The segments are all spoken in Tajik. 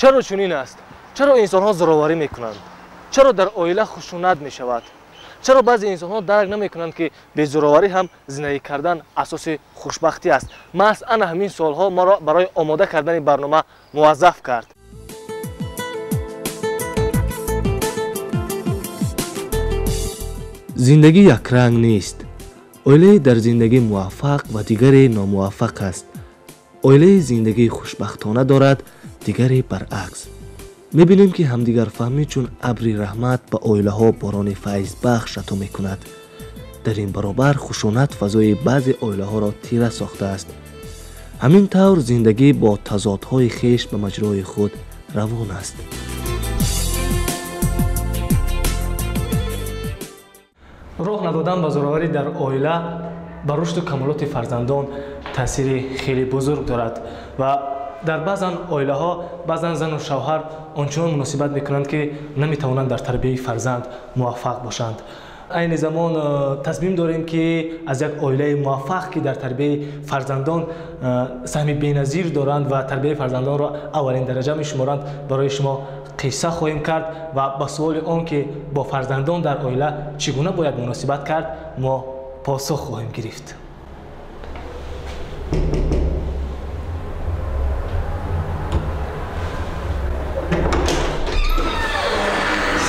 Чаро чунин аст? Чаро инсонҳо зӯроварӣ мекунанд? Чаро дар оила хушунат мешавад? Чаро баъзе инсонҳо дарк намекунанд, ки безӯроварӣ ҳам зиндагӣ кардан асоси хушбахтӣ аст? Маҳз ана ҳамин суолҳо маро барои омода кардани барнома муваззаф кард. Зиндагӣ якранг нест. Оилае дар зиндагӣ муваффақ ва дигаре номуваффақ аст. Оилаи зиндагии хушбахтона дорад, дигаре баръакс. Мебинем, ки ҳамдигарфаҳмӣ чун абри раҳмат ба оилаҳо борони файзбахш ато мекунад. Дар ин баробар хушунат фазои баъзе оилаҳоро тира сохтааст. Ҳамин тавр зиндагӣ бо тазодҳои хеш ба маҷрои худ равон аст. Роҳ надодан ба зӯроварӣ дар оила ба рушду камолоти фарзандон таъсири хеле бузург дорад ва дар баъзан оилаҳо баъзан зану шавҳар ончунон муносибат мекунанд, ки наметавонанд дар тарбияи фарзанд муваффақ бошанд. Айни замон тасмим дорем, ки аз як оилаи муваффақ, ки дар тарбияи фарзандон саҳми беназир доранд ва тарбияи фарзандонро аввалин дараҷа мешуморанд, барои шумо қисса хоҳем кард ва ба суоли он, ки бо фарзандон дар оила чӣ гуна бояд муносибат кард, мо посух хоҳем гирифт.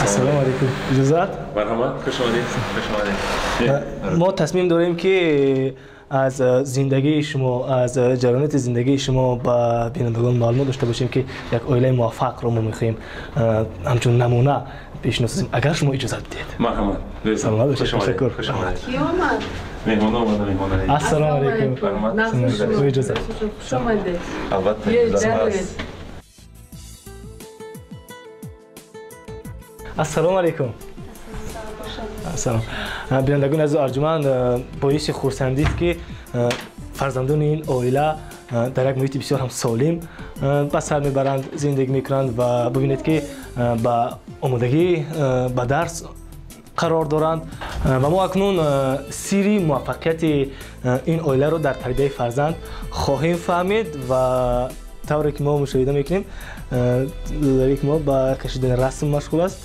Ассалому алайкум. Иҷозат? Марҳамат, хуш омадед. Хуш омадед. Мо тасмим дорем, ки аз зиндагии шумо, аз ҷараёноти зиндагии шумо ба бинандагон маълумот дошта бошем, ки як оилаи муваффақро мо мехоҳем ҳамчун намуна пешносозем, агар шумо иҷозат бидиҳед. Марҳамат. Саломат бошед. Ташаккур. Хуш омадед. Ки омад? Меҳмон омада, меҳмон. Ассалому алайкум. Иҷозат. Хуш омадед. Албатта. Ассалому алайкум. Ассалом. Бинандагони азизу арҷуманд, боиси хурсандист, ки фарзандони ин оила дар як муҳити бисёр ҳам солим ба сар мебаранд, зиндагӣ мекунанд ва бибинед, ки ба омодагӣ ба дарс қарор доранд. Ва мо акнун сирри муваффақияти ин оиларо дар тарбияи фарзанд хоҳем фаҳмид ва тавре ки мо мушоҳида мекунем, ларик мо ба кашидани расм машғул аст.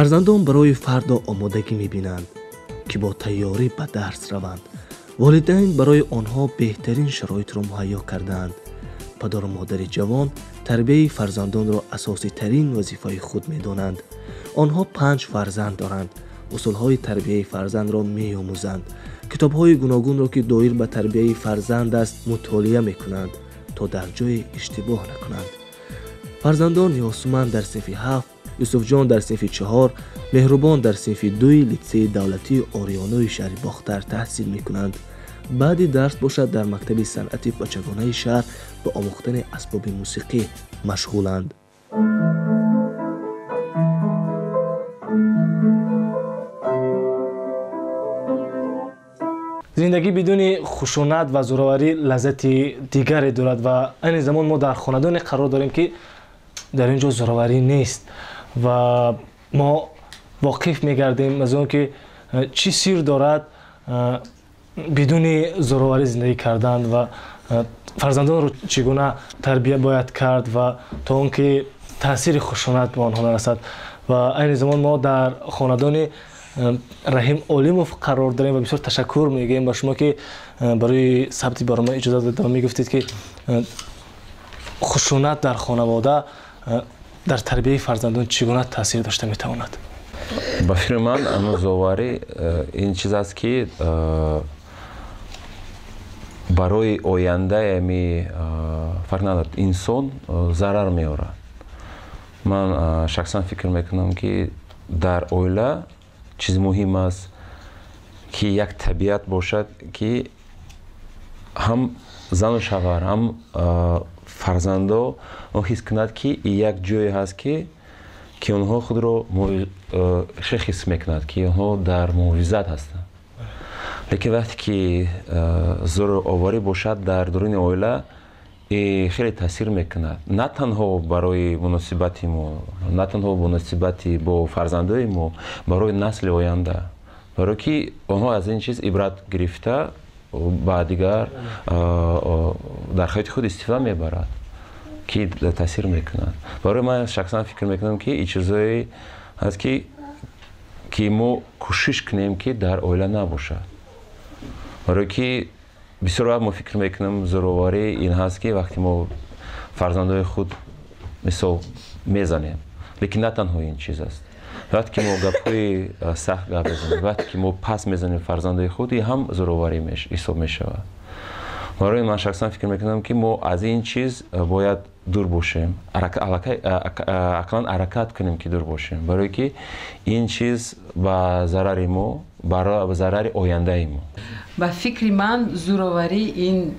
Фарзандон барои фардо омодагӣ мебинанд, ки бо тайёрӣ ба дарс раванд. Волидайн барои онҳо беҳтарин шароитро муҳайё кардаанд. Падару модари ҷавон тарбияи фарзандонро асоситарин вазифаи худ медонанд. Онҳо панҷ фарзанд доранд. Усулҳои тарбияи фарзандро меомӯзанд. Китобҳои гуногунро, ки доир ба тарбияи фарзанд аст, мутолиа мекунанд, то дар ҷое иштибоҳ накунанд. Фарзандон Ёсуман дар синфи ҳафт, Юсуфҷон дар синфи чаҳор, Меҳрубон дар синфи дуи литсеи давлатии Ориёнои шаҳри Бохтар таҳсил мекунанд. Баъди дарс бошад, дар мактаби санъати бачагонаи шаҳр ба омӯхтани асбоби мусиқӣ машғуланд. Зиндагӣ бидуни хушунат ва зӯроварӣ лаззати дигаре дорад ва айни замон мо дар хонадоне қарор дорем, ки дар ин ҷо зӯроварӣ нест ва мо воқиф мегардем аз он, ки чӣ сир дорад бидуни зӯроварӣ зиндагӣ кардан ва фарзандонро чӣ гуна тарбия бояд кард ва то он ки таъсири хушунат ба онҳо нарасад. Ва айни замон мо дар хонадони Раҳим Олимов қарор дорем ва бисёр ташаккур мегӯем ба шумо, ки барои сабти барнома иҷозат додед ва мегуфтед, ки хушунат дар хонавода дар тарбияи фарзандон чӣ гуна таъсир дошта метавонад. Ба фикри ман, зӯроварӣ ин чиз аст, ки барои ояндаи ами фарқ надорад, инсон зарар меорад. Ман шахсан фикр мекунам, ки дар оила чиз муҳим аст. Ки як табиат бошад, ки ҳам зану шавҳар, ҳам фарзандо он ҳис кунад, ки як ҷое ҳаст, ки онҳо худро хеле ҳис мекунад, ки онҳо дар муҳофизат ҳастанд. Лекин вақте ки зӯроварӣ бошад дар дуруни оила, хеле таъсир мекунад на танҳо барои муносибати мо, на танҳо муносибати бо фарзандои мо, барои насли оянда, барое ки онҳо аз ин чиз ибрат гирифта ба дигар дар ҳаёти худ истифода мебарад, ки таъсир мекунад. Барои ман шахсан фикр мекунам, ки ин чизое ҳаст, ки мо кӯшиш кунем, ки дар оила набошад, барое ки бисёр вақт мо фикр мекунем, зӯроварӣ ин ҳаст, ки вақте мо фарзандои худ, мисол, мезанем. Лекин на танҳо ин чиз аст. Вақте ки мо гапҳои сахт гап мезанем, вақте ки мо пас мезанем фарзандои худ, ин ҳам зӯроварӣ ҳисоб мешавад. Барои ман шахсан фикр мекунам, ки мо аз ин чиз бояд дур бошем, ақаллан ҳаракат кунем, ки дур бошем, барое ки ин чиз ба зарари мо, ба зарари ояндаи мо. Ба фикри ман, зӯроварӣ ин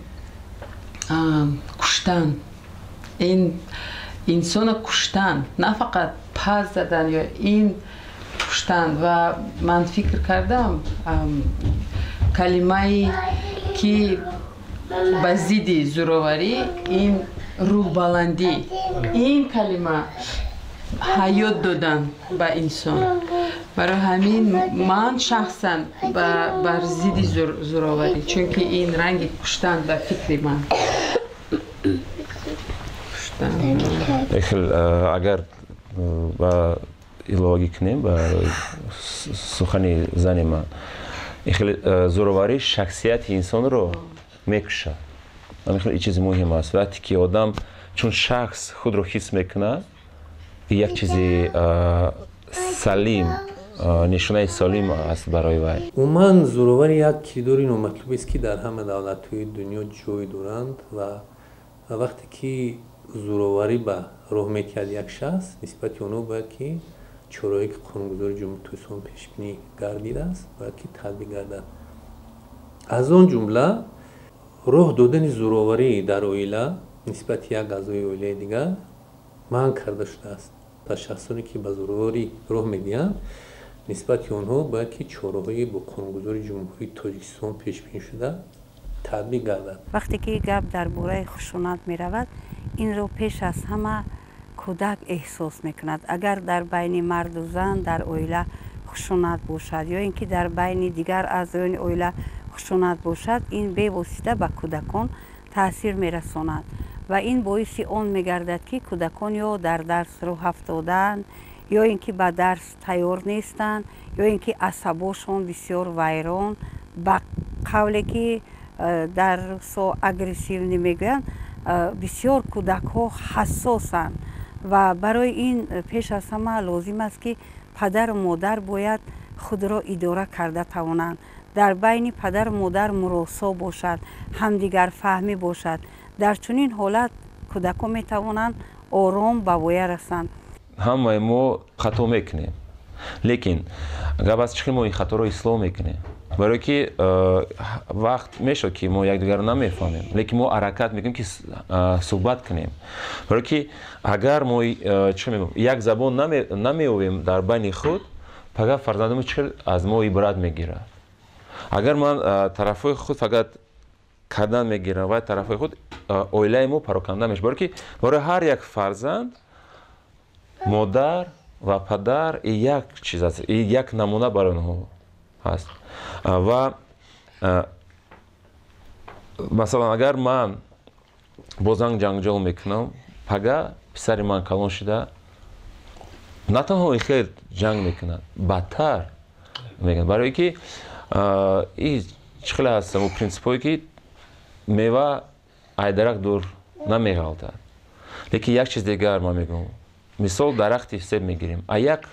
куштан, ин инсона куштан, на фақат пас задан ё ин куштан. Ва ман фикр кардам, калимае ки ба зидди зӯроварӣ, ин рӯҳбаландӣ. Ин калима ҳаёт додан ба инсон. Барои ҳамин ман шахсан бар зидди зӯроварӣ, чунки ин ранги куштан, ба фикри ман. Хел агар ба иловагӣ кунем ба сухани зани ман, хел зӯроварӣ шахсияти инсонро мекушад. Ин чизи муҳим аст. Вақте ки одам чун шахс худро ҳис мекунад, як чизи салим, нишонаи солим аст барои вай. Умуман, зӯроварӣ як кирдори номатлубест, ки дар ҳама давлатҳои дунё ҷой доранд. Ва вақте ки зӯроварӣ ба роҳ метиҳад як шахс, нисбати онҳо бояд ки чораҳое, ки қонунгузори Ҷумҳурии Тоҷикистон пешбинӣ гардидааст, бояд ки татбиқ гардад. Аз он ҷумла роҳ додани зӯроварӣ дар оила нисбати як аъзои оилаи дигар манъ карда шудааст. Пас шахсоне, ки ба зӯроварӣ роҳ медиҳанд, нисбати онҳо бояд ки чораҳои бо қонунгузори Ҷумҳурии Тоҷикистон пешбинӣ шуда татбиқ гардад. Вақте ки гап дар бораи хушунат меравад, инро пеш аз ҳама кӯдак эҳсос мекунад. Агар дар байни марду зан дар оила хушунат бошад ё ин ки дар байни дигар аъзоёни оила хушунат бошад, ин бевосита ба кӯдакон таъсир мерасонад ва ин боиси он мегардад, ки кӯдакон ё дар дарс рӯҳафтодаанд, ё ин ки ба дарс тайёр нестанд, ё ин ки асабошон бисёр вайрон, ба қавле ки дар русо агрессивный мегӯянд. Бисёр кӯдакҳо ҳассосанд ва барои ин пеш аз ҳама лозим аст, ки падару модар бояд худро идора карда тавонанд, дар байни падару модар муросо бошад, ҳамдигарфаҳмӣ бошад. Дар чунин ҳолат кӯдакон метавонанд ором ба воя расанд. Ҳамаи мо хато мекунем, лекин гап аст, чӣ хел мо ин хаторо ислоҳ мекунем, барое ки вақт мешавад, ки мо якдигарро намефаҳмем, лекин мо ҳаракат мекунем, ки суҳбат кунем, барое ки агар мо, чӣ мегӯям, як забон намеёбем дар байни худ, фақат фарзандомо чӣ хел аз мо ибрат мегирад? Агар ман тарафҳои худ фақат кардан мегирам ва тарафҳои худ, оилаи мо пароканда мешавад, барое ки барои ҳар як фарзанд модар ва падар як чиз аст, як намуна барои онҳо ҳаст. Ва масалан, агар ман бо зан ҷанҷол мекунам, пага писари ман калон шуда на танҳо хел ҷанг мекунад, бадтар мекунад, барое ки и чӣ хеле ҳаст принсипҳое, ки мева ай дарахт дур намеғалтад. Лекин як чиз дигар ман мегӯям: мисол, дарахти себ мегирем, а як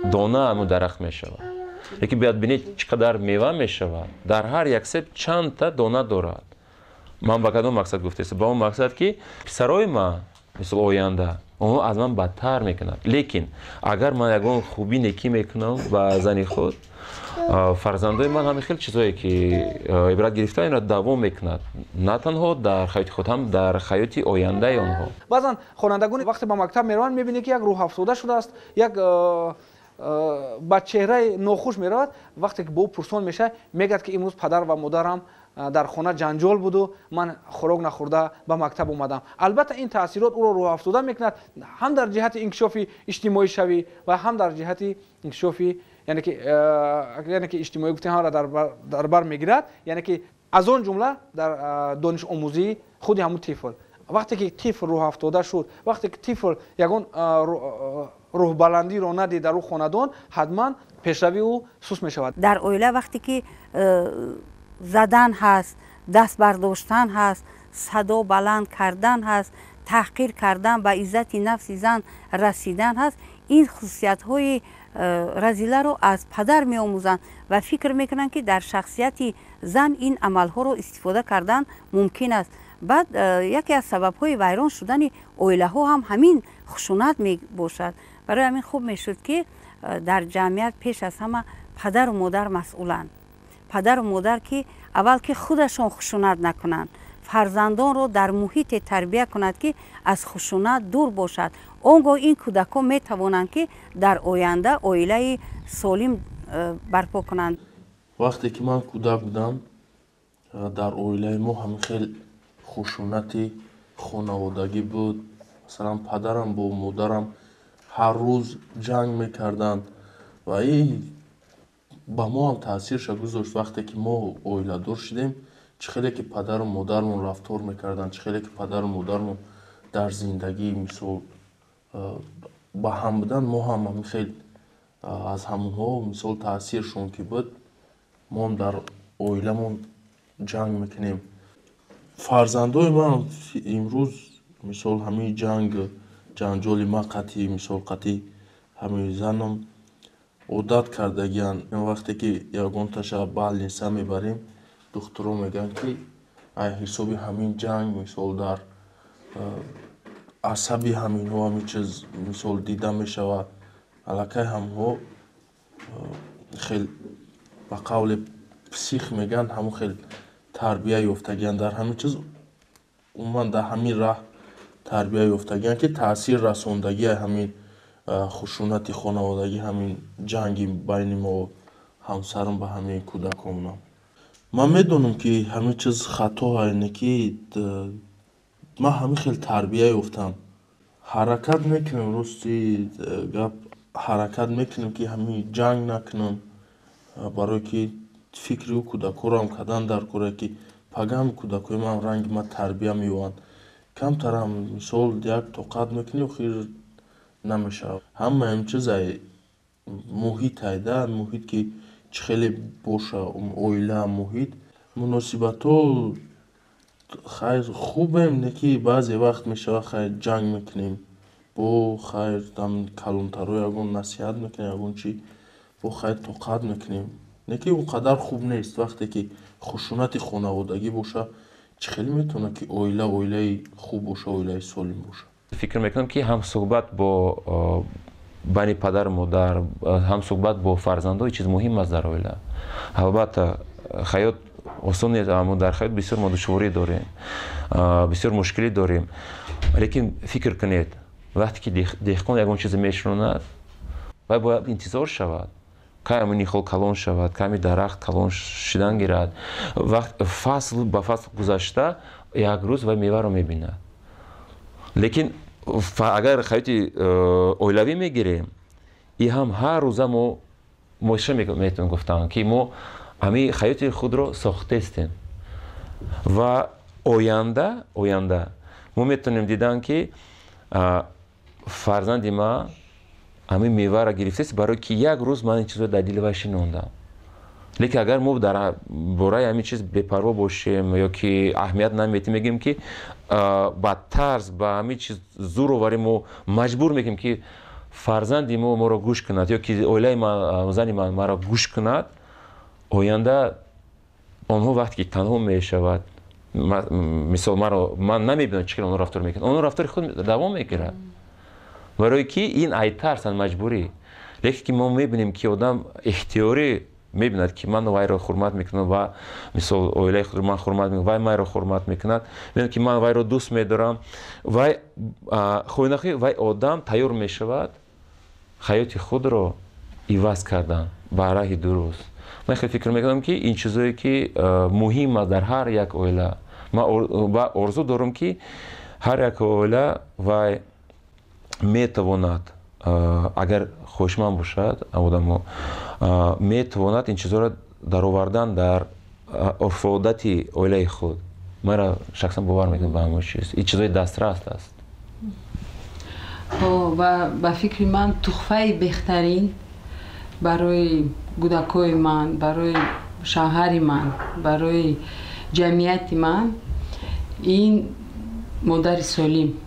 дона ҳамун дарахт мешавад, лекин бояд бинед, чӣ қадар мева мешавад. Дар ҳар як себ чандта дона дорад. Ман ба кадом мақсад гуфтаистам? Ба он мақсад, ки писарои ман, мисол, оянда Онҳо аз ман бадтар мекунанд. Лекин агар ман ягон хубӣ, некӣ мекунам ба зани худ, фарзандои ман ҳамин хел чизое ки ибрат гирифта, инро давом мекунад, на танҳо дар ҳаёти худ, ҳам дар ҳаёти ояндаи онҳо. Баъзан хонандагони вақте ба мактаб мераванд, мебинед, ки як рӯҳафтода шудааст, як ба чеҳраи нохуш меравад. Вақте ки бо ӯ пурсон мешавад, мегӯяд, ки имрӯз падар ва модарам дар хона ҷанҷол буду ман хӯрок нахӯрда ба мактаб омадам. Албатта, ин таъсирот ӯро рӯҳафтода мекунад, ҳам дар ҷиҳати инкишофи иҷтимоишавӣ ва ҳам дар ҷиҳати инкишофи, яъне ки иҷтимоӣ гуфтем, ҳамро дар бар мегирад, яъне ки аз он ҷумла дар донишомӯзии худи ҳамун тифл. Вақте ки тифл рӯҳафтода шуд, вақте ки тифл ягон рӯҳбаландиро надид дар ӯ хонадон, ҳатман пешравии ӯ суст мешавад. Дар оила вақте ки задан ҳаст, даст бардоштан ҳаст, садо баланд кардан ҳаст, таҳқир кардан, ба иззати нафси зан расидан ҳаст, ин хусусиятҳои разиларо аз падар меомӯзанд ва фикр мекунанд, ки дар шахсияти зан ин амалҳоро истифода кардан мумкин аст. Баъд яке аз сабабҳои вайрон шудани оилаҳо ҳам ҳамин хушунат мебошад. Барои ҳамин хуб мешуд, ки дар ҷамъият пеш аз ҳама падару модар масъуланд. Падару модар ки аввал ки худашон хушунат накунанд, фарзандонро дар муҳите тарбия кунад, ки аз хушунат дур бошад. Он гоҳ ин кӯдакҳо метавонанд, ки дар оянда оилаи солим барпо кунанд. Вақте ки ман кӯдак будам, дар оилаи мо ҳамин хел хушунати хонаводагӣ буд. Масалан, падарам бо модарам ҳар рӯз ҷанг мекарданд ва ин ба мо ҳам таъсирша гузошт. Вақте ки мо оиладор шудем, чӣ хеле ки падару модармон рафтор мекарданд, чӣ хеле ки падару модармон дар зиндагӣ, мисол, ба ҳам буданд, мо ҳам ҳамин хел аз ҳамонҳо, мисол, таъсиршон ки буд, мо ҳам дар оиламон ҷанг мекунем. Фарзандои ман имрӯз, мисол, ҳамин ҷанг ҷанҷоли ман қатъи, мисол, қатъи ҳамин занам одат кардагианд. Вақте ки ягонташа больница мебарем, духтуро мегӯянд, ки ай ҳисоби ҳамин ҷанг, мисол, дар асаби ҳаминҳо ҳамин чиз, мисол, дида мешавад. Аллакай ҳамҳо хел, ба қавле, псих мегӯянд, ҳамон хел тарбия ёфтагианд, дар ҳамин чиз, умуман дар ҳамин раҳ тарбия ёфтагианд, ки таъсир расондагии ҳамин хушунати хонаводагӣ, ҳамин ҷанги байни мо ҳамсарам ба ҳамин кӯдаконам. Ман медонам, ки ҳамин чиз хато айне, ки ман ҳамин хел тарбия ёфтам. Ҳаракат мекунем, рости гап, ҳаракат мекунем, ки ҳамин ҷанг накунам, барое ки фикри ӯ кӯдакҳоро кардан дар кора, ки пагам кӯдакҳои ман ранги ман тарбия меёбанд. Камтарам, мисол, як тоқат мекунӣ, охир намешавад. Ҳама ҳамин чиз ай муҳит айда, муҳит ки чӣ хеле боша, оила, муҳит, муносибатҳо. Хайр, хубем, не ки баъзе вақт мешавад, хайр, ҷанг мекунем бо, хайр, там калонтарҳо ягон насиҳат мекунем, ягон чи бо, хайр, тоқат мекунем, не ки он қадар хуб нест. Вақте ки хушунати хонаводагӣ боша, чӣ хеле метавонад, ки оила оилаи хуб боша, оилаи солим боша? Фикр мекунам, ки ҳамсуҳбат бо байни падару модар, ҳамсуҳбат бо фарзандҳо чиз муҳим аст дар оила. Албатта, ҳаёт осон нест, аммо дар ҳаёт бисёр мо душворӣ дорем, бисёр мушкилӣ дорем. Лекин фикр кунед, вақте ки деҳқон ягон чизе мешунонад, вай бояд интизор шавад, кай ҳамин нихол калон шавад, ками дарахт калон шидан гирад. Вақт фасл ба фасл гузашта, як рӯз вай меваро мебинад. Лекин агар ҳаёти оилавӣ мегирем, и ҳам ҳар рӯза мо чӣ метавонем гуфтан, ки мо ҳамин ҳаёти худро сохтестем ва оянда мо метавонем дидан, ки фарзанди ман ҳамин меваро гирифтест, барое ки як рӯз ман ин чизро дар дили вай шинондам. Лекин агар мо дар бораи ҳамин чиз бепарво бошем ё ки аҳамият наметем, мегӯем, ки ба тарз, ба ҳамин чиз зур оварӣ мо маҷбур мекунем, ки фарзанди мо моро гӯш кунад ё ки оилаи ман, зани ман маро гӯш кунад, оянда онҳо вақте ки танҳо мешавад, мисол, маро ман намебинам, чӣ хел онҳо рафтор мекунанд, онҳо рафтори худ давом мекунад. Барое ки ин ай тарсанд, маҷбурӣ. Лекин ки мо мебинем, ки одам ихтиёрӣ мебинад, ки ман вайро ҳурмат мекунам ва мисол оилаи худро ман ҳурмат мекунам, вай майро ҳурмат мекунад, мебинад, ки ман вайро дӯст медорам, вай хоҳӣ нахоҳӣ, вай одам тайёр мешавад ҳаёти худро иваз кардан ба раҳи дуруст. Ман хеле фикр мекунам, ки ин чизое ки муҳим аст дар ҳар як оила. Ман орзу дорам, ки ҳар як оила вай метавонад, агар хоҳишманд бошад одамо, метавонад ин чизҳоро даровардан дар урфу одати оилаи худ. Манро шахсан бовар мекунам ба ҳамон чиз, ин чизҳои дастрас аст. Ва ба фикри ман, тухфаи беҳтарин барои кӯдакҳои ман, барои шавҳари ман, барои ҷамъияти ман ин модари солим.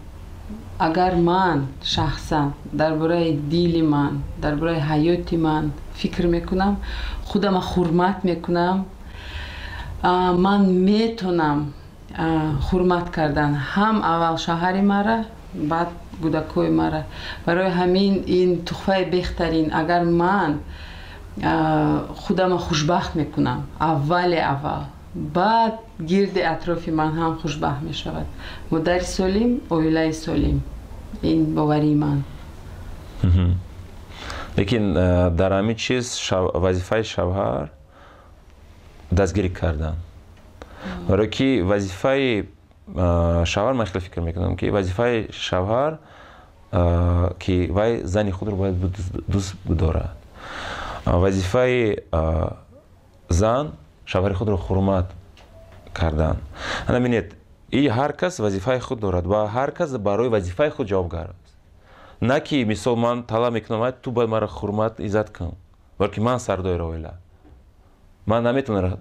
Агар ман шахсан дар бораи дили ман, дар бораи ҳаёти ман фикр мекунам, худама ҳурмат мекунам, ман метонам ҳурмат кардан ҳам аввал шавҳари мара, баъд кӯдакҳои мара. Барои ҳамин ин тухфаи беҳтарин, агар ман худама хушбахт мекунам аввале аввал, баъд гирди атрофи ман ҳам хушбахт мешавад. Модари солим, оилаи солим, ин боварии ман. Лекин дар ҳамин чиз вазифаи шавҳар дастгирӣ кардан, барое ки вазифаи шавҳар, ман хеле фикр мекунам, ки вазифаи шавҳар, ки вай зани худро бояд дӯст бидорад, вазифаи зан шавҳари худро ҳурмат кардан. Ана бинед, и ҳар кас вазифаи худ дорад ва ҳар кас барои вазифаи худ ҷавобгар аст. На ки мисол ман талаб мекунам, ту бояд маро ҳурмат, иззат кун, балки ман сардори оила, ман наметавонам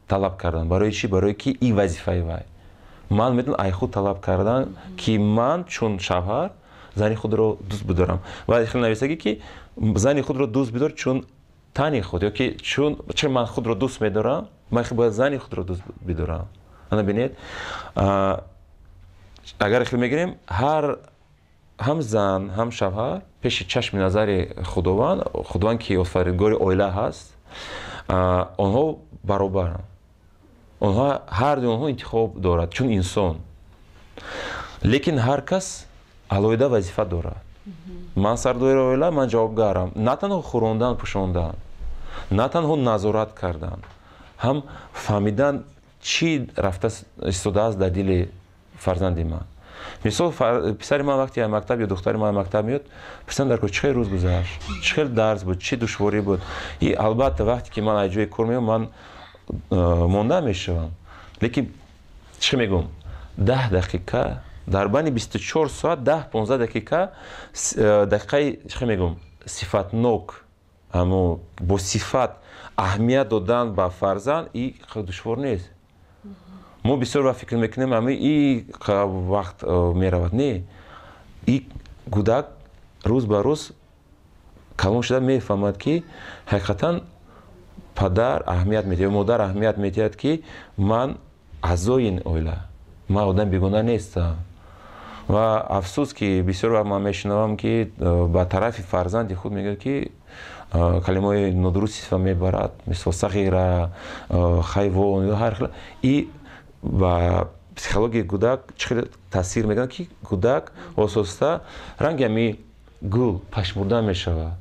талаб кардан. Барои чӣ? Барое ки ин вазифаи вай. Ман метавонам ай худ талаб кардан, ки ман чун шавҳар зани худро дӯст бидорам. Ва хеле нависагӣ, ки зани худро дӯст бидор чун тани худ, ё ки чун чун ман худро дӯст медорам, ман бояд зани худро дӯст бидорам. Ана бинед, агар хел мегирем, ҳар ҳам зан, ҳам шавҳар пеши чашми назари Худованд, Худованд ки офаридгори оила ҳаст, онҳо баробаранд. Онҳо ҳарду онҳо интихоб дорад чун инсон, лекин ҳар кас алоҳида вазифа дорад. Ман сардори оила, ман ҷавобгарам на танҳо хӯрондан, пӯшондан, на танҳо назорат кардан, ҳам фаҳмидан чӣ рафта истодааст дар дили фарзанди ман. Мисол, писари ман вақте мактаб ё духтари ман мактаб меёд, пурсам дар чӣ хел рӯз гузашт, чӣ хел дарс буд, чӣ душворӣ буд. И албатта, вақте ки ман аз ҷои кор меём, ман монда мешавам, лекин чӣ мегӯм, 10 дақиқа дар байни 24 соат, 10-15 дақиқа, дақиқаи, чӣ мегӯм, сифатнок, амо бо сифат аҳамият додан ба фарзанд и душвор нест. Мо бисёр вақт фикр мекунем, ами и вақт меравад. Не, и кӯдак рӯз ба рӯз калон шуда мефаҳмад, ки ҳақиқатан падар аҳамият медиҳад, модар аҳамият медиҳад, ки ман аъзои ин оила, ман одами бегона нестам. Ва афсӯс, ки бисёр вақт ман мешунавам, ки ба тарафи фарзанди худ мегӯяд, ки калимаҳои нодуруст истифода мебарад, мисол сағира, хайвон, ҳар хел. И ба психологияи кӯдак чӣ хел таъсир мекунад, ки кӯдак ососта ранги ҳами гул пашмурда мешавад.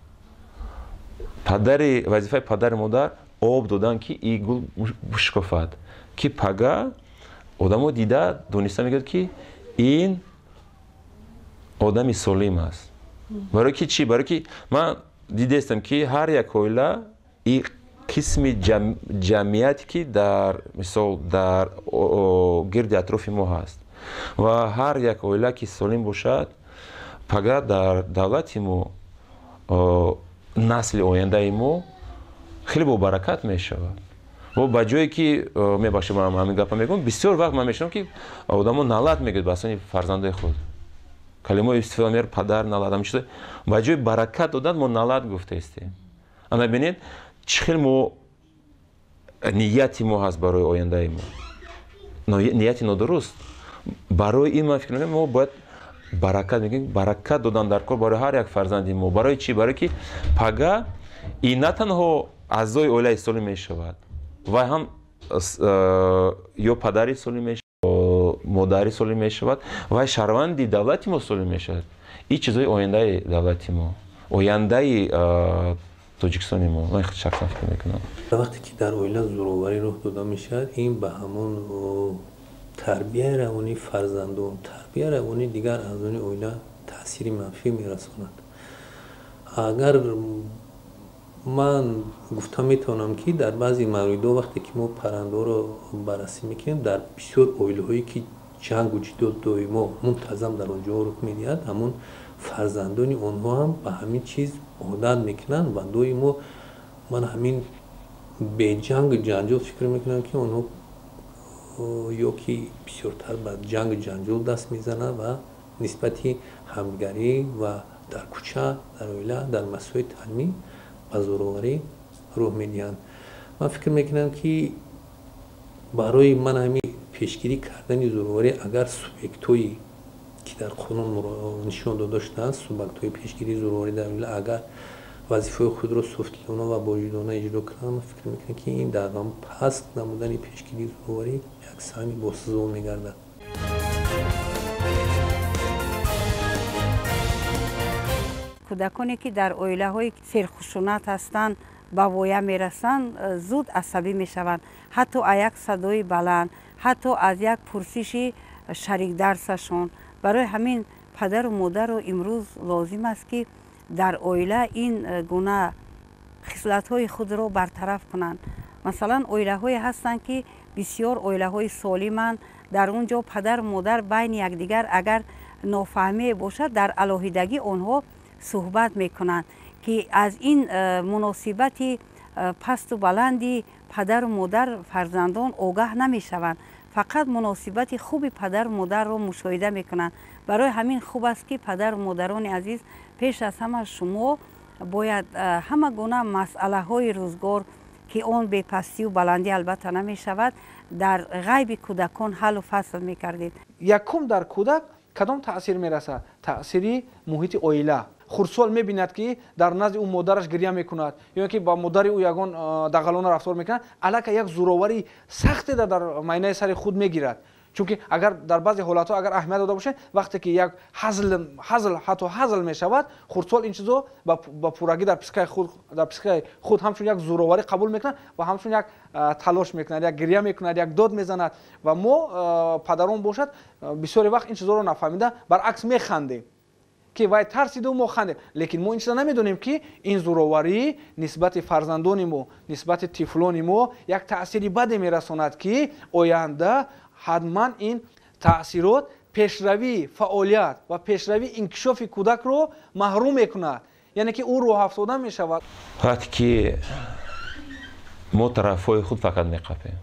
Падари вазифаи падари модар об додан, ки и гул бишкофад, ки пага одамо дида дониста мегӯяд, ки ин одами солим аст. Барои ки чӣ? Барои ки ман дидестам, ки ҳар як оила и қисми ҷамъияте, ки дар мисол дар гирди атрофи мо ҳаст, ва ҳар як оила ки солим бошад, пага дар давлати мо насли ояндаи мо хеле бобаракат мешавад. Ва ба ҷое ки, мебахшед, ман ҳамин гапа мегӯям, бисёр вақт ман мешунавам, ки одамо налат мегӯяд ба асони фарзандои худ, калимаҳои истифода мебарад, падар налат, ҳамин чизо. Ба ҷои баракат додан мо налат гуфтаистем. Ана бинед, чӣ хел мо нияти мо ҳаст барои ояндаи мо, нияти нодуруст. Барои ин ман фикр мекунам, мо бояд Баракат мегӯем, баракат додан дар кор барои ҳар як фарзанди мо. Барои чӣ? Барое ки пага и на танҳо аъзои оилаи солим мешавад, вай ҳам ё падари солим мешавад, модари солим мешавад, вай шаҳрванди давлати мо солим мешавад. Ин чизҳои ояндаи давлати мо, ояндаи Тоҷикистони мо. Ман шахсан фикр мекунам, вақте ки дар оила зӯроварӣ роҳ дода мешавад, ин ба ҳамон тарбияи равонии фарзандон, тарбияи равонии дигар аъзони оила таъсири манфӣ мерасонад. Агар ман гуфта метавонам, ки дар баъзе мавридҳо, вақте ки мо паррандаҳоро баррасӣ мекунем, дар бисёр оилаҳое ки ҷангу ҷидол доимо мунтазам дар он ҷо рух медиҳад, ҳамон фарзандони онҳо ҳам ба ҳамин чиз одат мекунанд ва доимо ман ҳамин беҷангу ҷанҷол фикр мекунам, ки онҳо ё ки бисёртар ба ҷангу ҷанҷол даст мезананд ва нисбати ҳамгарӣ ва дар кӯча, дар оила, дар масоили таълимӣ ба зӯроварӣ роҳ медиҳанд. Ман фикр мекунам, ки барои ман ҳамин пешгирӣ кардани зӯроварӣ, агар субъектҳое ки дар қонун нишон дода шудаанд, субъектҳои пешгирии зӯроварӣ дар оила, агар вазифаи худро софдилона ва боҷудона иҷро кунанд, ман фикр мекунам, ки ин дар паст намудани пешгирии зӯроварӣ як саҳми босазо мегардад. Кӯдаконе ки дар оилаҳои серхушунат ҳастанд, ба воя мерасанд, зуд асабӣ мешаванд, ҳатто аз як садои баланд, ҳатто аз як пурсиши шарикдарсашон. Барои ҳамин падару модару имрӯз лозим аст, ки дар оила ин гуна хислатҳои худро бартараф кунанд. Масалан, оилаҳое ҳастанд, ки бисёр оилаҳои солиманд, дар он ҷо падару модар байни якдигар агар нофаҳмие бошад, дар алоҳидагӣ онҳо суҳбат мекунанд, ки аз ин муносибати пасту баланди падару модар фарзандон огаҳ намешаванд, фақат муносибати хуби падару модарро мушоҳида мекунанд. Барои ҳамин хуб аст, ки падару модарони азиз, пеш аз ҳама шумо бояд ҳама гуна масъалаҳои рӯзгор, ки он бепастию баландӣ албатта намешавад, дар ғайби кӯдакон ҳаллу фасл мекардед. Якум, дар кӯдак кадом таъсир мерасад? Таъсири муҳити оила. Хурдсол мебинад, ки дар назди ӯ модараш гиря мекунад ё ки ба модари ӯ ягон дағалона рафтор мекунад, аллакай як зӯроварии сахте дар майнаи сари худ мегирад. Чунки агар дар баъзе ҳолатҳо агар аҳамият дода бошед, вақте ки як ҳазл, ҳатто ҳазл мешавад, хурдсол ин чизо ба пуррагӣ дар психикаи худ ҳамчун як зӯроварӣ қабул мекунад ва ҳамчун як талош мекунад, як гиря мекунад, як дод мезанад. Ва мо падарон бошад, бисёре вақт ин чизоро нафаҳмида, баръакс механдем, ки вай тарсиду мо хандем, лекин мо ин чиза намедонем, ки ин зӯроварӣ нисбати фарзандони мо, нисбати тифлони мо як таъсири баде мерасонад, ки оянда ҳатман ин таъсирот пешравии фаъолият ва пешравии инкишофи кӯдакро маҳрум мекунад, яъне ки ӯ рӯҳафтода мешавад. Вақте ки мо тарафҳои худ фақат меқапем,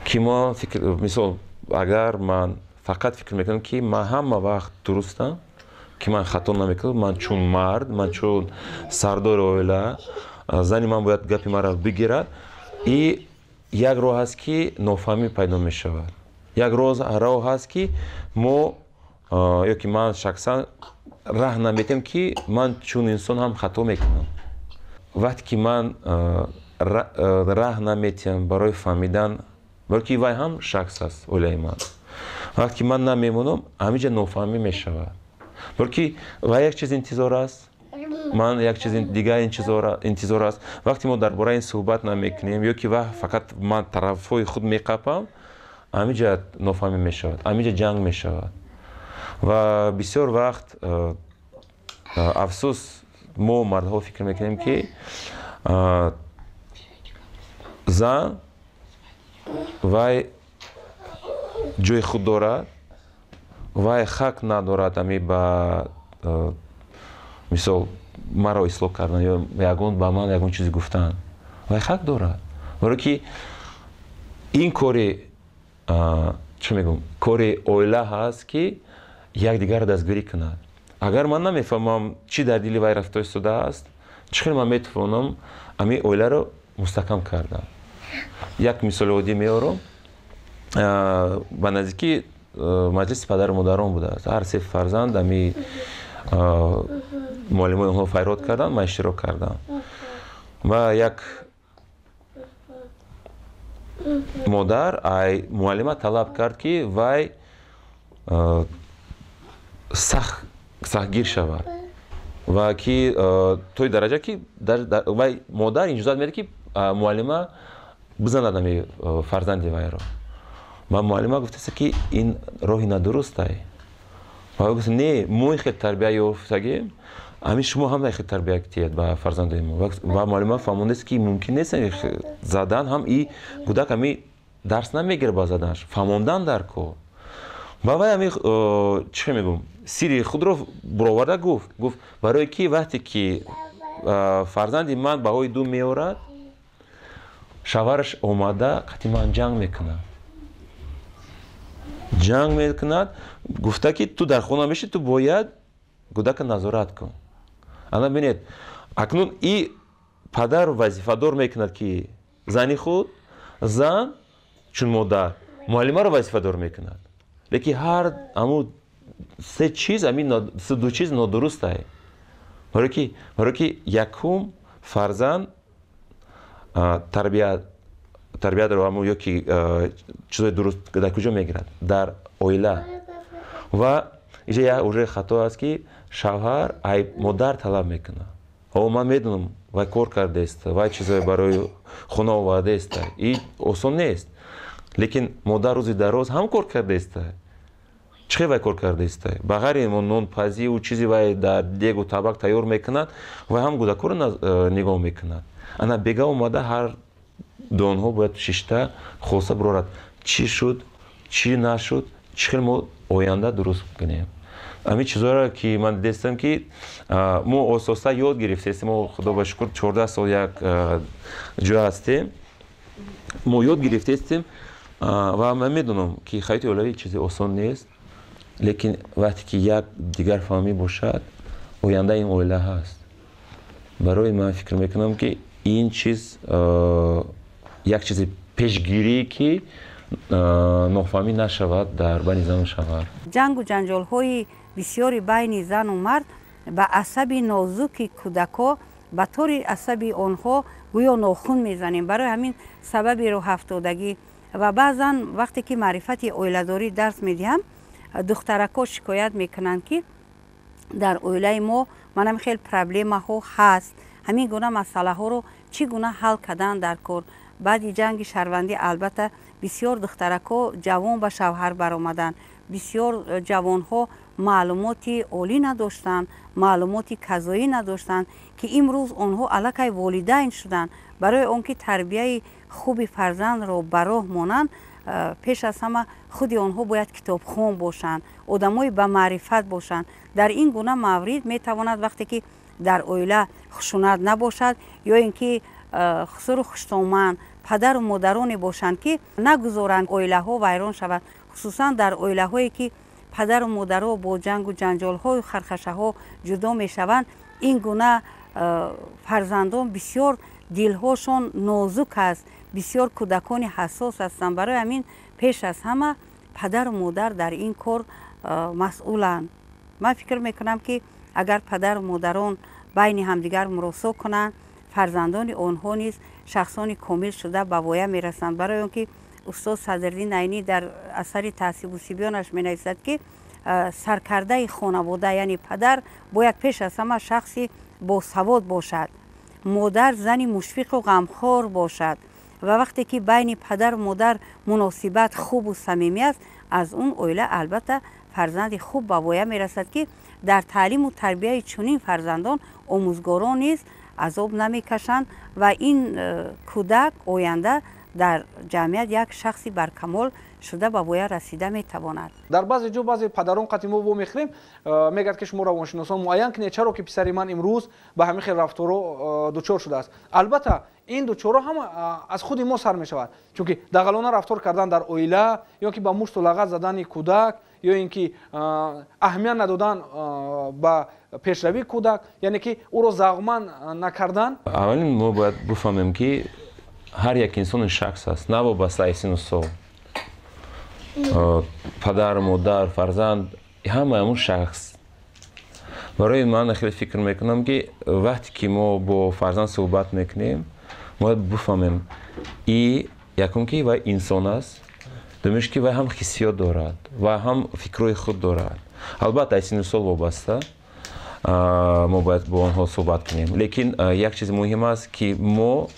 ки мо фикр, мисол, агар ман фақат фикр мекунам, ки ман ҳама вақт дурустам, ки ман хато намекунам, ман чун мард, ман чун сардори оила, зани ман бояд гапи маро бигирад, и як роҳ ҳаст, ки нофаҳмӣ пайдо мешавад. Як роҳ ҳаст, ки мо ё ки ман шахсан раҳ наметем, ки ман чун инсон ҳам хато мекунам. Вақте ки ман раҳ наметиҳам барои фаҳмидан, барои ки вай ҳам шахс аст, оилаи ман, вақте ки ман намемонам, ҳаминҷа нофаҳмӣ мешавад, барои ки вай як чиз интизор аст, ман як чизи дигар интизор аст. Вақте мо дар бораи ин суҳбат намекунем ё ки фақат ман тарафҳои худ меқапам, ҳаминҷа нофаҳмӣ мешавад, ҳаминҷа ҷанг мешавад. Ва бисёр вақт, афсӯс, мо мардҳо фикр мекунем, ки зан вай ҷои худ дорад, вай ҳақ надорад ами ба мисол маро ислоҳ кардан ё ягон ба ман ягон чизе гуфтан. Вай ҳақ дорад, барое ки ин кори, чӣ мегӯм, кори оила ҳаст, ки якдигарро дастгирӣ кунад. Агар ман намефаҳмам, чӣ дар дили вай рафта истодааст, чӣ хел ман метавонам ами оиларо мустаҳкам кардан? Як мисоли оддӣ меорам. Ба наздикӣ Маҷлиси падару модарон будааст. Ҳар се фарзанд ами муаллимои онҳо файрод карданд, ман иштирок кардам. Ва як модар ай муаллима талаб кард, ки вай сахтгир шавад ва ки тои дараҷа ки вай модар иҷозат медиҳад, ки муаллима бизанад ами фарзанди вайро. Ва муаллима гуфтааст, ки ин роҳи надурустай. Ва гуфт: не, мо хел тарбия ёфтагем, ҳамин шумо ҳам хел тарбия диҳед ба фарзандои мо. Ва муаллима фаҳмондааст, ки мумкин нест задан, ҳам и кӯдак ҳами дарс намегирад ба заданаш, фаҳмондан дар кор. Ва вай ҳами чӣ мегӯм, сирри худро буроварда гуфт: барое ки вақте ки фарзанди ман баҳои 2 меорад, шавҳараш омада қати ман ҷанг мекунад, ҷанг мекунад, гуфта ки ту дар хона меши, ту бояд кӯдака назорат кун. Ана бинед, акнун и падар вазифадор мекунад, ки зани худ, зан чун модар муаллимаро вазифадор мекунад. Лекин ҳар аму се чиз, ами ду чиз нодурустай. Барое ки якум, фарзанд тарбиятро аму ё ки чизои дуруст дар куҷо мегирад? Дар оила. Ва иҷа як уже хато аст, ки шавҳар ай модар талаб мекунад: о, ман медонам, вай кор кардааст, вай чизое барои хона овардааст, и осон нест. Лекин модар рӯзи дароз ҳам кор кардааст. Чӣ хел вай кор кардааст? Ба ғайри нонпазиву чизи вай дар дегу табак тайёр мекунад, вай ҳам кӯдакҳоро нигоҳ мекунад. Ана бега омада ҳар дуонҳо бояд шишта хулоса бирорад: чӣ шуд, чӣ нашуд, чӣ хел мо оянда дуруст кунем. Ҳамин чизҳоро ки ман дидестам, ки мо ососта ёд гирифтестем. Мо, худо ба шукр, 14 сол як ҷо ҳастем, мо ёд гирифтестем. Ва ман медонам, ки ҳаёти оилавӣ чизи осон нест, лекин вақте ки як дигар фаҳмӣ бошад, оянда ин оила ҳаст. Барои ман фикр мекунам, ки ин чиз як чизи пешгирӣ, ки нофаҳмӣ нашавад дар байни зану шавҳар. Ҷангу ҷанҷолҳои бисёри байни зану мард ба асаби нозуки кӯдакҳо, ба тори асаби онҳо гӯё нохун мезанем. Барои ҳамин сабаби рӯҳафтодагӣ. Ва баъзан вақте ки маърифати оиладорӣ дарс медиҳам, духтаракҳо шикоят мекунанд, ки дар оилаи мо манам хел проблемаҳо ҳаст, ҳамин гуна масъалаҳоро чӣ гуна ҳал кардан дар кор? Баъди ҷанги шаҳрвандӣ, албатта, бисёр духтаракҳо ҷавон ба шавҳар баромаданд, бисёр ҷавонҳо маълумоти олӣ надоштанд, маълумоти казоӣ надоштанд, ки имрӯз онҳо аллакай волидайн шуданд. Барои он ки тарбияи хуби фарзандро ба роҳ монанд, пеш аз ҳама худи онҳо бояд китобхон бошанд, одамои ба маърифат бошанд. Дар ин гуна маврид метавонад, вақте ки дар оила хушунат набошад ё ин ки хусуру хуштоман падару модароне бошанд, ки нагузоранд оилаҳо вайрон шавад. Хусусан дар оилаҳое ки падару модаро бо ҷангу ҷанҷолҳою хархашаҳо ҷудо мешаванд, ин гуна фарзандон бисёр дилҳошон нозук аст, бисёр кӯдакони ҳассос ҳастанд. Барои ҳамин пеш аз ҳама падару модар дар ин кор масъуланд. Ман фикр мекунам, ки агар падару модарон байни ҳамдигар муросо кунанд, фарзандони онҳо низ шахсони комил шуда ба воя мерасанд. Барои он ки устод Садриддин Айнӣ дар асари Таҳзибу сибёнаш менависад, ки саркардаи хонавода, яъне падар, бояд пеш аз ҳама шахси босавод бошад, модар зани мушфиқу ғамхор бошад. Ва вақте ки байни падару модар муносибат хубу самимӣ аст, аз он оила албатта фарзанди хуб ба воя мерасад, ки дар таълиму тарбияи чунин фарзандон омӯзгорон низ азоб намекашанд ва ин кӯдак оянда дар ҷамъият як шахси баркамол шуда ба воя расида метавонад. Дар баъзе ҷо баъзе падарон қати мо вомехӯрем, мегӯяд, ки шумо равоншиносон муайян кунед, чаро ки писари ман имрӯз ба ҳамин хел рафторо дучор шудааст. Албатта, ин дучорро ҳама аз худи мо сар мешавад, чунки дағалона рафтор кардан дар оила ё ки ба мушту лағат задани кӯдак ё ин ки аҳамият надодан ба пешравии кӯдак, яъне ки ӯро завқманд накардан. Аввалин мо бояд бифаҳмем, ки ҳар як инсон шахс аст, навобаста аз сину сол. Падар, модар, фарзанд, ҳама ҳамун шахс. Барои ман хеле фикр мекунам, ки вақте ки мо бо фарзанд суҳбат мекунем, бояд бифаҳмем и якум, ки вай инсон аст, думиш, ки вай ҳам ҳиссиёт дорад ва ҳам фикрҳои худ дорад. Албатта, аз синну сол вобаста мо бояд бо онҳо суҳбат кунем, лекин як чизи муҳим аст, ки мо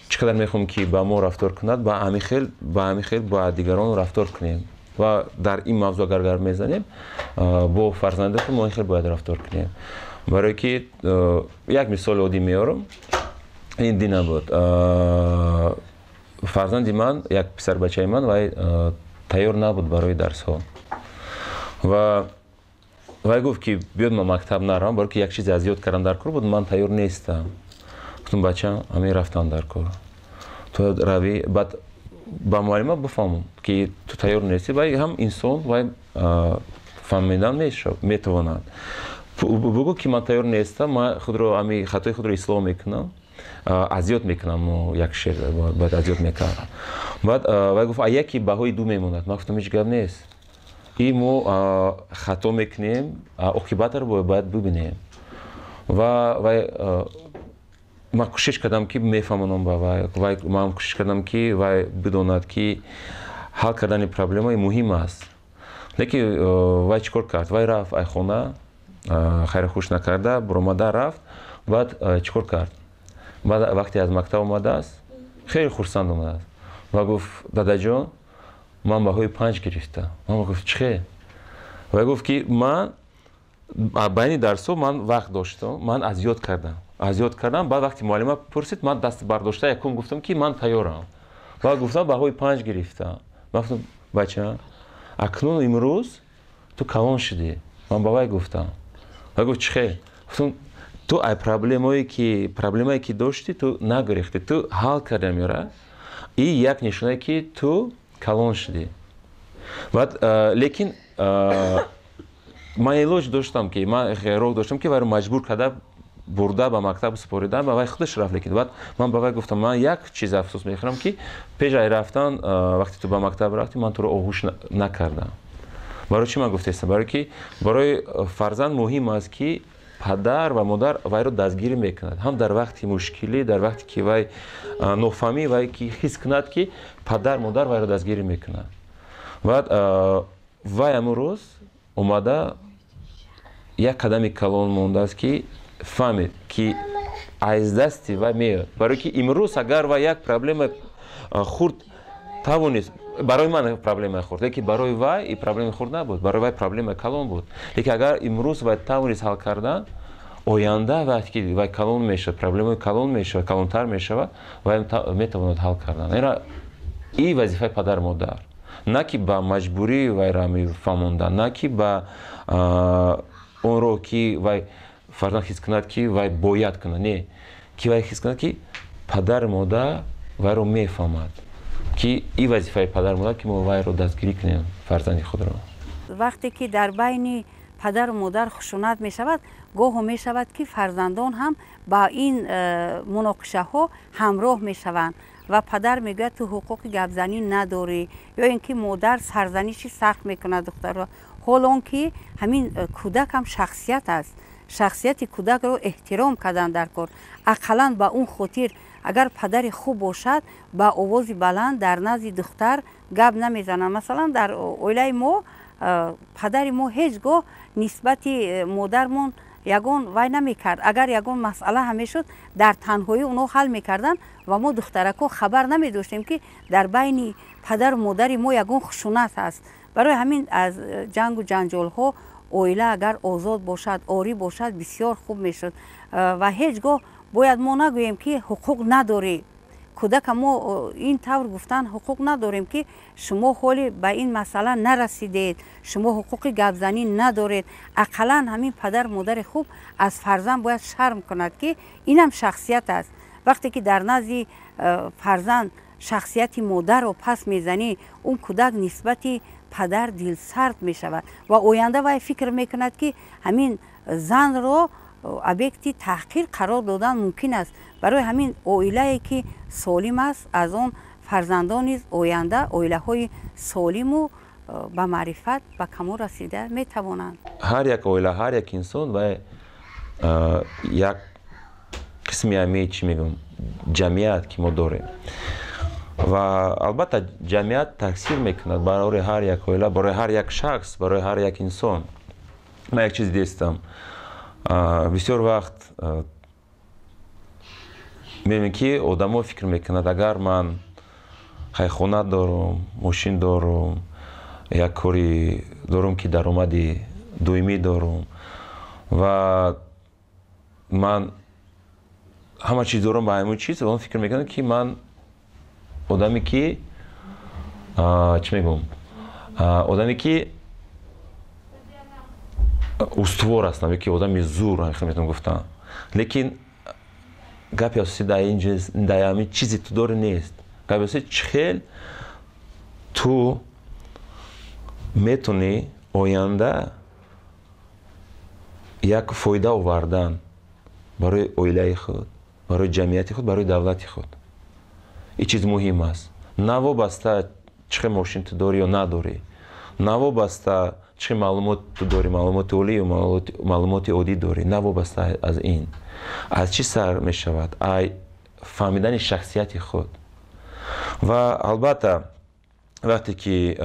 чӣ қадар мехоҳем, ки ба мо рафтор кунад, ба ҳамин хел ба дигарон рафтор кунем. Ва дар ин мавзӯъ агар гап мезанем, бо фарзанди худ мо ин хел бояд рафтор кунем. Барое ки як мисоли оддӣ меорам. Ин дина буд, фарзанди ман, як писарбачаи ман, вай тайёр набуд барои дарсҳо ва вай гуфт, ки биёд, ман мактаб наравам, барое ки як чизе аз ёд кардан дар кор буд, ман тайёр нестам. Гуфтам: «Бачам, ҳамин рафтан дар кор, ту равӣ, баъд ба муаллима бифаҳмам, ки ту тайёр нестӣ». Вай ҳам инсон, вай фаҳмидан метавонад. Бугӯ, ки ман тайёр нестам, ман худро ҳами хатои худро ислоҳ мекунам, аз ёд мекунам, як шер бояд аз ёд мекардам. Баъд вай гуфт: «А яке баҳои 2 мемонад». Ман гуфтам: «Ҳеҷ гап нест, и мо хато мекунем, оқибатро бояд бибинем». Ва вай, ман кӯшиш кардам, ки мефаҳмонам ба вай, ман кӯшиш кардам, ки вай бидонад, ки ҳал кардани проблемаи муҳим аст. Лекин вай чӣ кор кард? Вай рафт ай хона, хайру хуш накарда буромада рафт. Баъд чӣ кор кард? Баъд вақте аз мактаб омадааст, хеле хурсанд омадааст ва гуфт: «Дадаҷон, ман баҳои 5 гирифтам». Ман гуфт: «Чӣ хел?» Вай гуфт, ки ман байни дарсҳо ман вақт доштам, ман аз ёд кардам, аз ёд кардам. Баъд вақте муаллима пурсид, ман даст бардошта якум гуфтам, ки ман тайёрам, баъд гуфтам, баҳои 5 гирифтам. Ман гуфтам: «Бача, акнун имрӯз ту калон шудӣ». Ман ба вай гуфтам. Вай гуфт: «Чӣ хел?» Гуфтам: «Ту ай проблемае, ки доштӣ, ту нагирифтӣ, ту ҳал кардам ёра, и як нишонае, ки ту калон шудӣ». Баъд лекин ман илоҷ доштам, ки ман роҳ доштам, ки вайро маҷбур карда бурда ба мактаб супоридан, ба вай худаш рафт. Лекин баъд ман ба вай гуфтам: «Ман як чиз афсӯс мехӯрам, ки пеш ай рафтан, вақте ту ба мактаб рафтӣ, ман туро оғӯш накардам». Барои чӣ ман гуфтаистам? Барое ки барои фарзанд муҳим аст, ки падар ва модар вайро дастгирӣ мекунад ҳам дар вақти мушкилӣ, дар вақте ки вай нофаҳмӣ, вай ки ҳис кунад, ки падар, модар вайро дастгирӣ мекунад. Баъд вай ҳамун рӯз омада як қадами калон мондааст, ки фаҳмид, ки аз дасти вай меояд. Барое ки имрӯз агар вай як проблема хурд тавонист, барои ман проблемаи хурд, лекин барои вай и проблемаи хурд набуд, барои вай проблемаи калон буд. Лекин агар имрӯз вай тавонист ҳал кардан, оянда вақте ки вай калон мешавад, проблемаи калон мешавад, калонтар мешавад, вай метавонад ҳал кардан. Ина и вазифаи падару модар, на ки ба маҷбурӣ вайра мефаҳмондан, на ки ба онро, ки вай фарзанд ҳис кунад, ки вай бояд кунад, не, ки вай ҳис кунад, ки падару модар вайро мефаҳмад, ки и вазифаи падару модар, ки мо вайро дастгирӣ кунем, фарзанди худро. Вақте ки дар байни падару модар хушунат мешавад, гоҳо мешавад, ки фарзандон ҳам ба ин муноқишаҳо ҳамроҳ мешаванд ва падар мегӯяд: «Ту ҳуқуқи гапзанӣ надорӣ», ё ин ки модар сарзаниши сахт мекунад духтарро. Ҳол он ки ҳамин кӯдак ҳам шахсият аст, шахсияти кӯдакро эҳтиром кардан дар кор. Ақаллан ба он хотир, агар падари хуб бошад, ба овози баланд дар назди духтар гап намезанад. Масалан, дар оилаи мо падари мо ҳеҷ гоҳ нисбати модармон ягон вай намекард. Агар ягон масъала ҳам мешуд, дар танҳоӣ онҳо ҳал мекарданд ва мо, духтаракҳо, хабар намедоштем, ки дар байни падару модари мо ягон хушунат ҳаст. Барои ҳамин аз ҷангу ҷанҷолҳо оила агар озод бошад, орӣ бошад, бисёр хуб мешуд. Ва ҳеҷ гоҳ бояд мо нагӯем, ки ҳуқуқ надорӣ. Кӯдака мо ин тавр гуфтан ҳуқуқ надорем, ки шумо ҳоли ба ин масъала нарасидед, шумо ҳуқуқи гапзанӣ надоред. Ақаллан ҳамин падару модари хуб аз фарзанд бояд шарм кунад, ки инам шахсият аст. Вақте ки дар назди фарзанд шахсияти модарро пас мезанӣ, он кӯдак нисбати падар дилсард мешавад ва оянда вай фикр мекунад, ки ҳамин занро объекти таҳқир қарор додан мумкин аст. Барои ҳамин оилае ки солим аст, аз он Фарзандон низ оянда оилаҳои солиму ба маърифат, ба камол расида метавонанд. Ҳар як оила, ҳар як инсон ва як қисми ҳамаи, чӣ мегӯям, ҷамъият ки мо дорем, ва албатта ҷамъият таъсир мекунад барои ҳар як оила, барои ҳар як шахс, барои ҳар як инсон. Ман як чиз дидистам, бисёр вақт мебинем, ки одамо фикр мекунад, агар ман хона дорум, мошин дорум, як кори дорум, ки даромади доимӣ дорум ва ман ҳама чиз дорам, ба ҳамон чиз он фикр мекунам, ки ман одаме ки, чӣ мегӯм, одаме ки устувор ҳастам, ё ки одами зур, метавонам гуфтам. Лекин гапи асосӣ дар ин дар ҳамин чизи ту дорӣ нест. Гапи асосӣ чӣ хел ту метавонӣ оянда як фоида овардан барои оилаи худ, барои ҷамъияти худ, барои давлати худ. Ин чиз муҳим аст. Навобаста чӣ хел мошин ту дорӣ ё надорӣ, навобаста чӣ хел маълумот ту дорӣ, маълумоти олӣ ё маълумоти оддӣ дорӣ, навобаста аз ин. Аз чӣ сар мешавад? Ай фаҳмидани шахсияти худ. Ва албатта вақте ки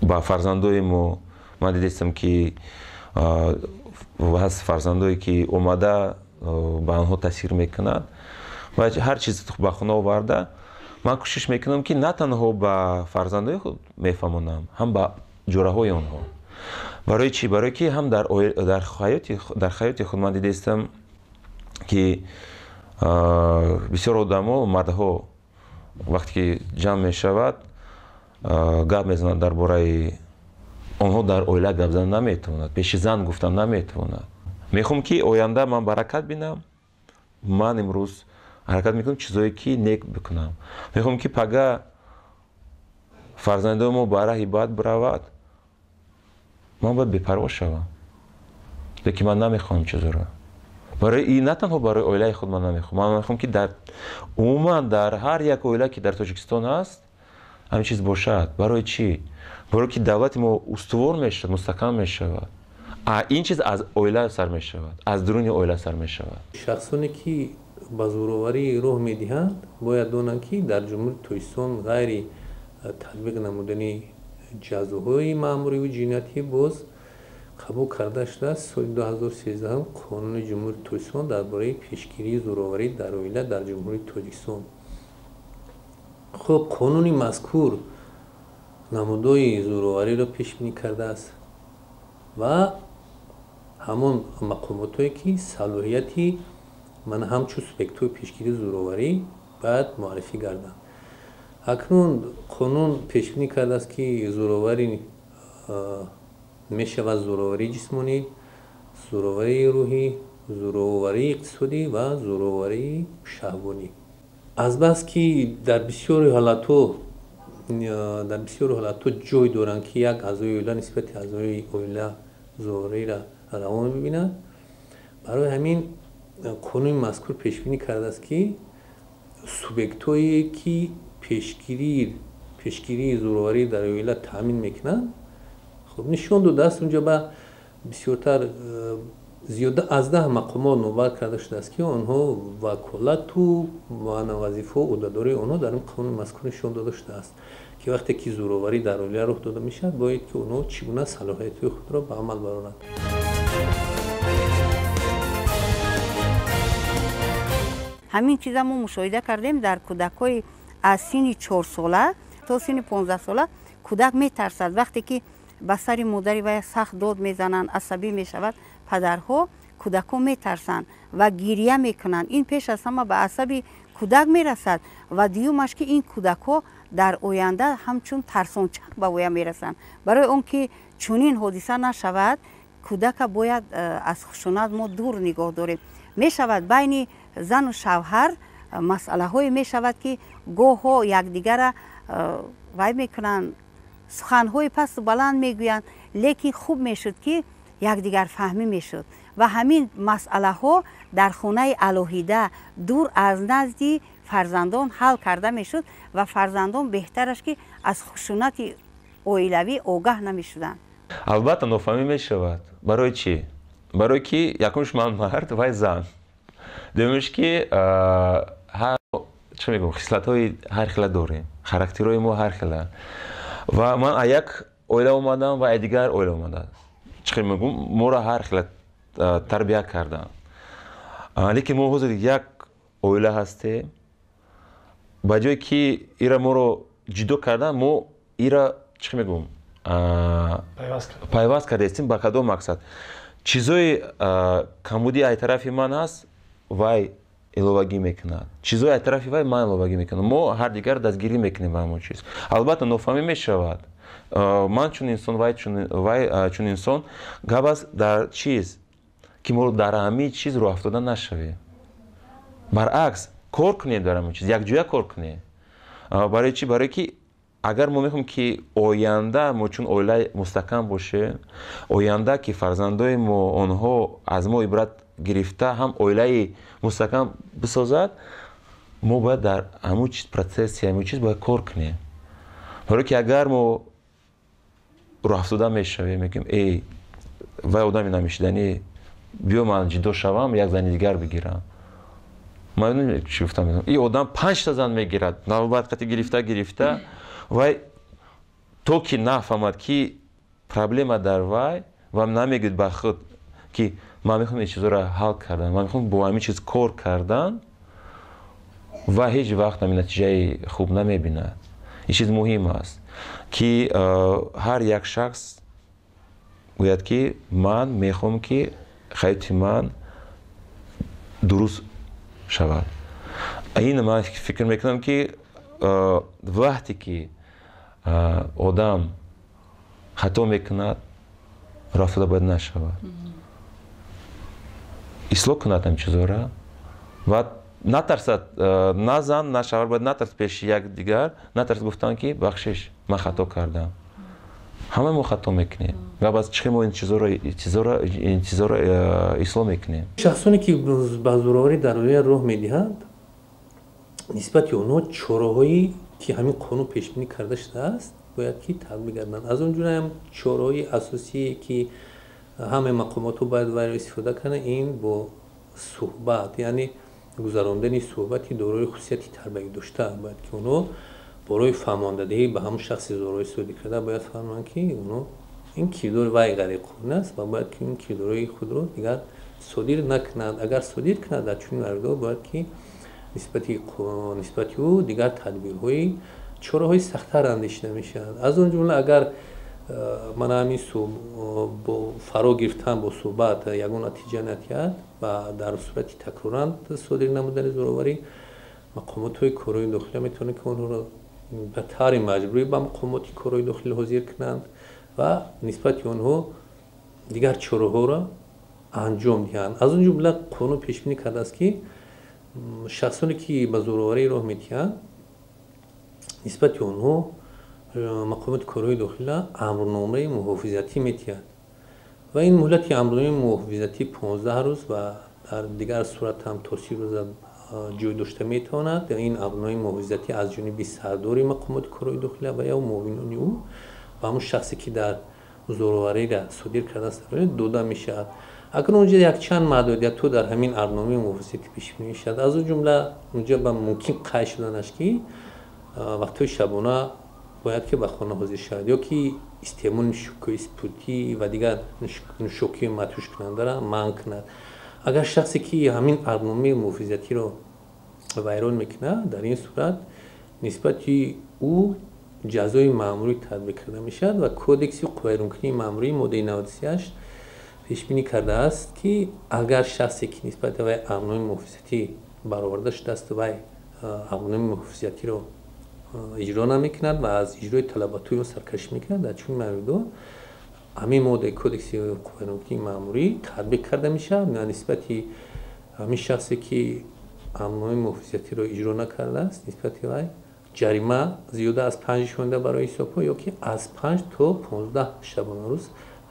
ба фарзандои мо, ман дидистам, ки ҳаст фарзандое, ки омада ба онҳо таъсир мекунад ва ҳар чиз ба хона оварда, ман кӯшиш мекунам, ки на танҳо ба фарзандои худ мефаҳмонам, ҳам ба ҷӯраҳои онҳо. Барои чӣ? Барое ки ҳам дар ҳаёти худ ман дидистам, ки бисёр одамо, мардҳо, вақте ки ҷамъ мешавад, гап мезанад дар бораи онҳо, дар оила гап зан наметавонад, пеши зан гуфтан наметавонад. Мехоҳам, ки оянда ман баракат бинам. Ман имрӯз ҳаракат мекунам, чизое ки нек бикунам. Мехоҳам, ки пага фарзандои мо ба раҳи бад биравад, ман бояд бепарво шавам. Лекин ман намехоҳам чизоро. Барои на танҳо барои оилаи худ ман намехоҳам, ман мехоҳам, ки дар умуман дар ҳар як оила, ки дар Тоҷикистон ҳаст, ҳамин чиз бошад. Барои чӣ? Барои ки давлати мо устувор мешавад, мустаҳкам мешавад. А ин чиз аз оила сар мешавад, аз дуруни оила сар мешавад. Шахсоне ки ба зӯроварӣ роҳ медиҳанд, бояд донанд, ки дар Ҷумҳурии Тоҷикистон ғайри татбиқ намудани ҷазоҳои маъмуриву ҷиноятӣ боз қабул карда шудааст соли 2013 Қонуни Ҷумҳурии Тоҷикистон дар бораи пешгирии зӯроварӣ дар оила дар Ҷумҳурии Тоҷикистон. Хуб, қонуни мазкур намудҳои зӯровариро пешбинӣ кардааст ва ҳамон мақомотҳое, ки салоҳияти ман ҳамчун субъектҳои пешгирии зӯроварӣ бояд муаррифӣ гарданд. Акнун қонун пешбинӣ кардааст, ки зӯроварӣ мешавад зӯроварии ҷисмонӣ, зӯроварии рӯҳӣ, зӯроварии иқтисодӣ ва зӯроварии шаҳвонӣ. Азбаски дар бисёри ҳолатҳо ҷой доранд, ки як аъзои оила нисбати аъзои оила зӯровариро раво мебинад, барои ҳамин қонуни мазкур пешбинӣ кардааст, ки субъектҳое, ки пешгирии зӯроварӣ дар оила таъмин мекунанд, хуб нишон додааст. Унҷо ба бисёртар зиёда аз 10 мақомот номбар карда шудааст, ки онҳо ваколату вазифау ӯҳдадории онҳо дар ин қонуни мазкур нишон дода шудааст, ки вақте ки зӯроварӣ дар оила рух дода мешавад, бояд ки онҳо чӣ гуна салоҳиятҳои худро ба амал бароранд. Ҳамин чиза мо мушоҳида кардем дар кӯдакҳои аз синни 4сола то синни 15сола. Кӯдак метарсад, вақте ки ба сари модари вай сахт дод мезананд, асабӣ мешавад падарҳо, кӯдакҳо метарсанд ва гиря мекунанд. Ин пеш аз ҳама ба асаби кӯдак мерасад ва дуюмаш, ки ин кӯдакҳо дар оянда ҳамчун тарсончак ба воя мерасанд. Барои он ки чунин ҳодиса нашавад, кӯдака бояд аз хушунат мо дур нигоҳ дорем. Мешавад байни зану шавҳар масъалаҳое мешавад, ки гоҳҳо якдигара вай мекунанд, суханҳои пасту баланд мегӯянд, лекин хуб мешуд, ки якдигарфаҳмӣ мешуд ва ҳамин масъалаҳо дар хонаи алоҳида, дур аз назди Фарзандон ҳал карда мешуд ва фарзандон беҳтараш, ки аз хушунати оилавӣ огаҳ намешуданд. Албатта, нофаҳмӣ мешавад. Барои чӣ? Барое ки якумш ман мард, вай зан, дуюмш ки ҳар чӣ мегӯм, хислатҳои ҳар хела дорем, характерҳои мо ҳар хела. Ва ман аз як оила омадам ва аз дигар оила омадааст. Чӣ мегӯм, моро ҳар хела тарбия карданд, лекин мо ҳозир як оила ҳастем. Ба ҷое ки ира моро ҷудо кардан, мо ира, чӣ мегӯм, пайваст кардаистем. Ба кадом мақсад? Чизои камбудӣ ай тарафи ман ҳаст, вай иловагӣ мекунад, чизои ай тарафи вай ман иловагӣ мекунам. Мо ҳар дигар дастгирӣ мекунем ба ҳамон чиз. Албатта, нофаҳмӣ мешавад. Ман чун инсон, вай чун инсон. Гап аст дар чиз, ки мо дар ҳамин чиз рӯҳафтода нашавем, баръакс, кор кунем, дар ҳамин чиз якҷоя кор кунем. Барои чӣ? Барое ки агар мо мехоҳем, ки оянда мо чун оилаи мустаҳкам бошем, оянда ки фарзандои мо, онҳо аз мо ибрат гирифта, ҳам оилаи мустаҳкам бисозад, мо бояд дар ҳамун чиз, процесси ҳамун чиз бояд кор кунем. Барое ки агар мо рӯҳафтода мешавем, мегӯем: «Эй, вай одами намешиданӣ, биё ман ҷудо шавам, як зани дигар бигирам». Ман чӣ гуфтам? Ин одам панҷта зан мегирад, навбат қати гирифта гирифта. Вай то ки нафаҳмад, ки проблема дар вай, ва намегӯяд ба худ, ки ман мехоҳам ин чизоро ҳал кардан, ман мехоҳам бо ҳамин чиз кор кардан, ва ҳеҷ вақт ҳамин натиҷаи хуб намебинад. Ин чиз муҳим аст, ки ҳар як шахс гӯяд, ки ман мехоҳам, ки ҳаёти ман дуруст шавад. Ин ман фикр мекунам, ки вақте ки одам хато мекунад, рӯҳафтода бояд нашавад, ислоҳ кунад ҳамин чизора ва натарсад. На зан, на шавҳар бояд натарс пеши якдигар, натарс гуфтан, ки бахшиш, ман хато кардам. Ҳама мо хато мекунем ва бас чӣ мо ин чизоро ислоҳ мекунем. Шахсоне ки ба зӯроварӣ дар оила роҳ медиҳанд, нисбати онҳо чораҳое ки ҳамин қонун пешбинӣ карда шудааст, бояд ки татбиқ гарданд. Аз он ҷумла чораҳои асосие ки ҳамаи мақомотҳо бояд вайро истифода кунанд, ин бо суҳбат, яъне гузарондани суҳбати дорои хусусияти тарбиявӣ дошта. Бояд ки онҳо барои фаҳмондадиҳӣ ба ҳамон шахси зӯроварӣ содир карда бояд фаҳманд, ки онҳо ин кирдори вай ғайриқонунӣ аст ва бояд ки ин кирдорҳои худро дигар содир накунад. Агар содир кунад, дар чунин мавридҳо бояд ки нисбати ӯ дигар тадбирҳои, чораҳои сахттар андешида мешавад. Аз он ҷумла, агар мана ҳамин бо фаро гирифтан бо суҳбат ягон натиҷа надиҳад ва дар сурати такроран содир намудани зӯроварӣ, мақомотҳои корҳои дохилия метавонанд, ки онҳоро ба таври маҷбурӣ ба мақомоти корҳои дохилӣ ҳозир кунанд ва нисбати онҳо дигар чораҳоро анҷом диҳанд. Аз он ҷумла қонун пешбинӣ кардааст, ки шахсоне ки ба зӯроварӣ роҳ медиҳанд, нисбати онҳо мақомоти корҳои дохила амрномаи муҳофизатӣ медиҳад ва ин муҳлати амрномаи муҳофизатӣ 15 рӯз ва дар дигар сурат ҳам то 30 рӯза ҷой дошта метавонад. Ин амрномаи муҳофизатӣ аз ҷониби сардори мақомоти корҳои дохила ва ё муовинони ӯ ба ҳамон шахсе ки дар зӯровариро содир кардааст дода мешавад. Акнун онҷа якчанд маҳдудиятҳо дар ҳамин амрномаи муҳофизатӣ пешбинӣ мешавад. Аз он ҷумла онҷа ба мумкин қайд шуданаш, ки вақтҳои шабона бояд ки ба хона ҳозир шавад ё ки истеъмоли нӯшокиҳои спиртӣ ва дигар нӯшокиҳои мадҳушкунандаро манъ кунад. Агар шахсе ки ҳамин амрномаи муҳофизатиро вайрон мекунад, дар ин сурат нисбати ӯ ҷазои маъмурӣ татбиқ карда мешавад ва Кодекси ҳуқуқвайронкунии маъмурӣ, моддаи 98, пешбинӣ кардааст, ки агар шахсе ки нисбати вай амрномаи муҳофизатӣ бароварда шудааст, вай амрномаи муҳофизатиро иҷро намекунад ва аз иҷрои талаботҳои он саркашӣ мекунад, дар чунин мавридҳо ҳамин моддаи Кодекси ҳуқуқвайронкунии маъмурӣ татбиқ карда мешавад ва нисбати ҳамин шахсе ки амрномаи муҳофизатиро иҷро накардааст, нисбати вай ҷарима зиёда аз панҷ нишондиҳанда барои ҳисобҳо ё ки аз 5 то 15 шабонарӯз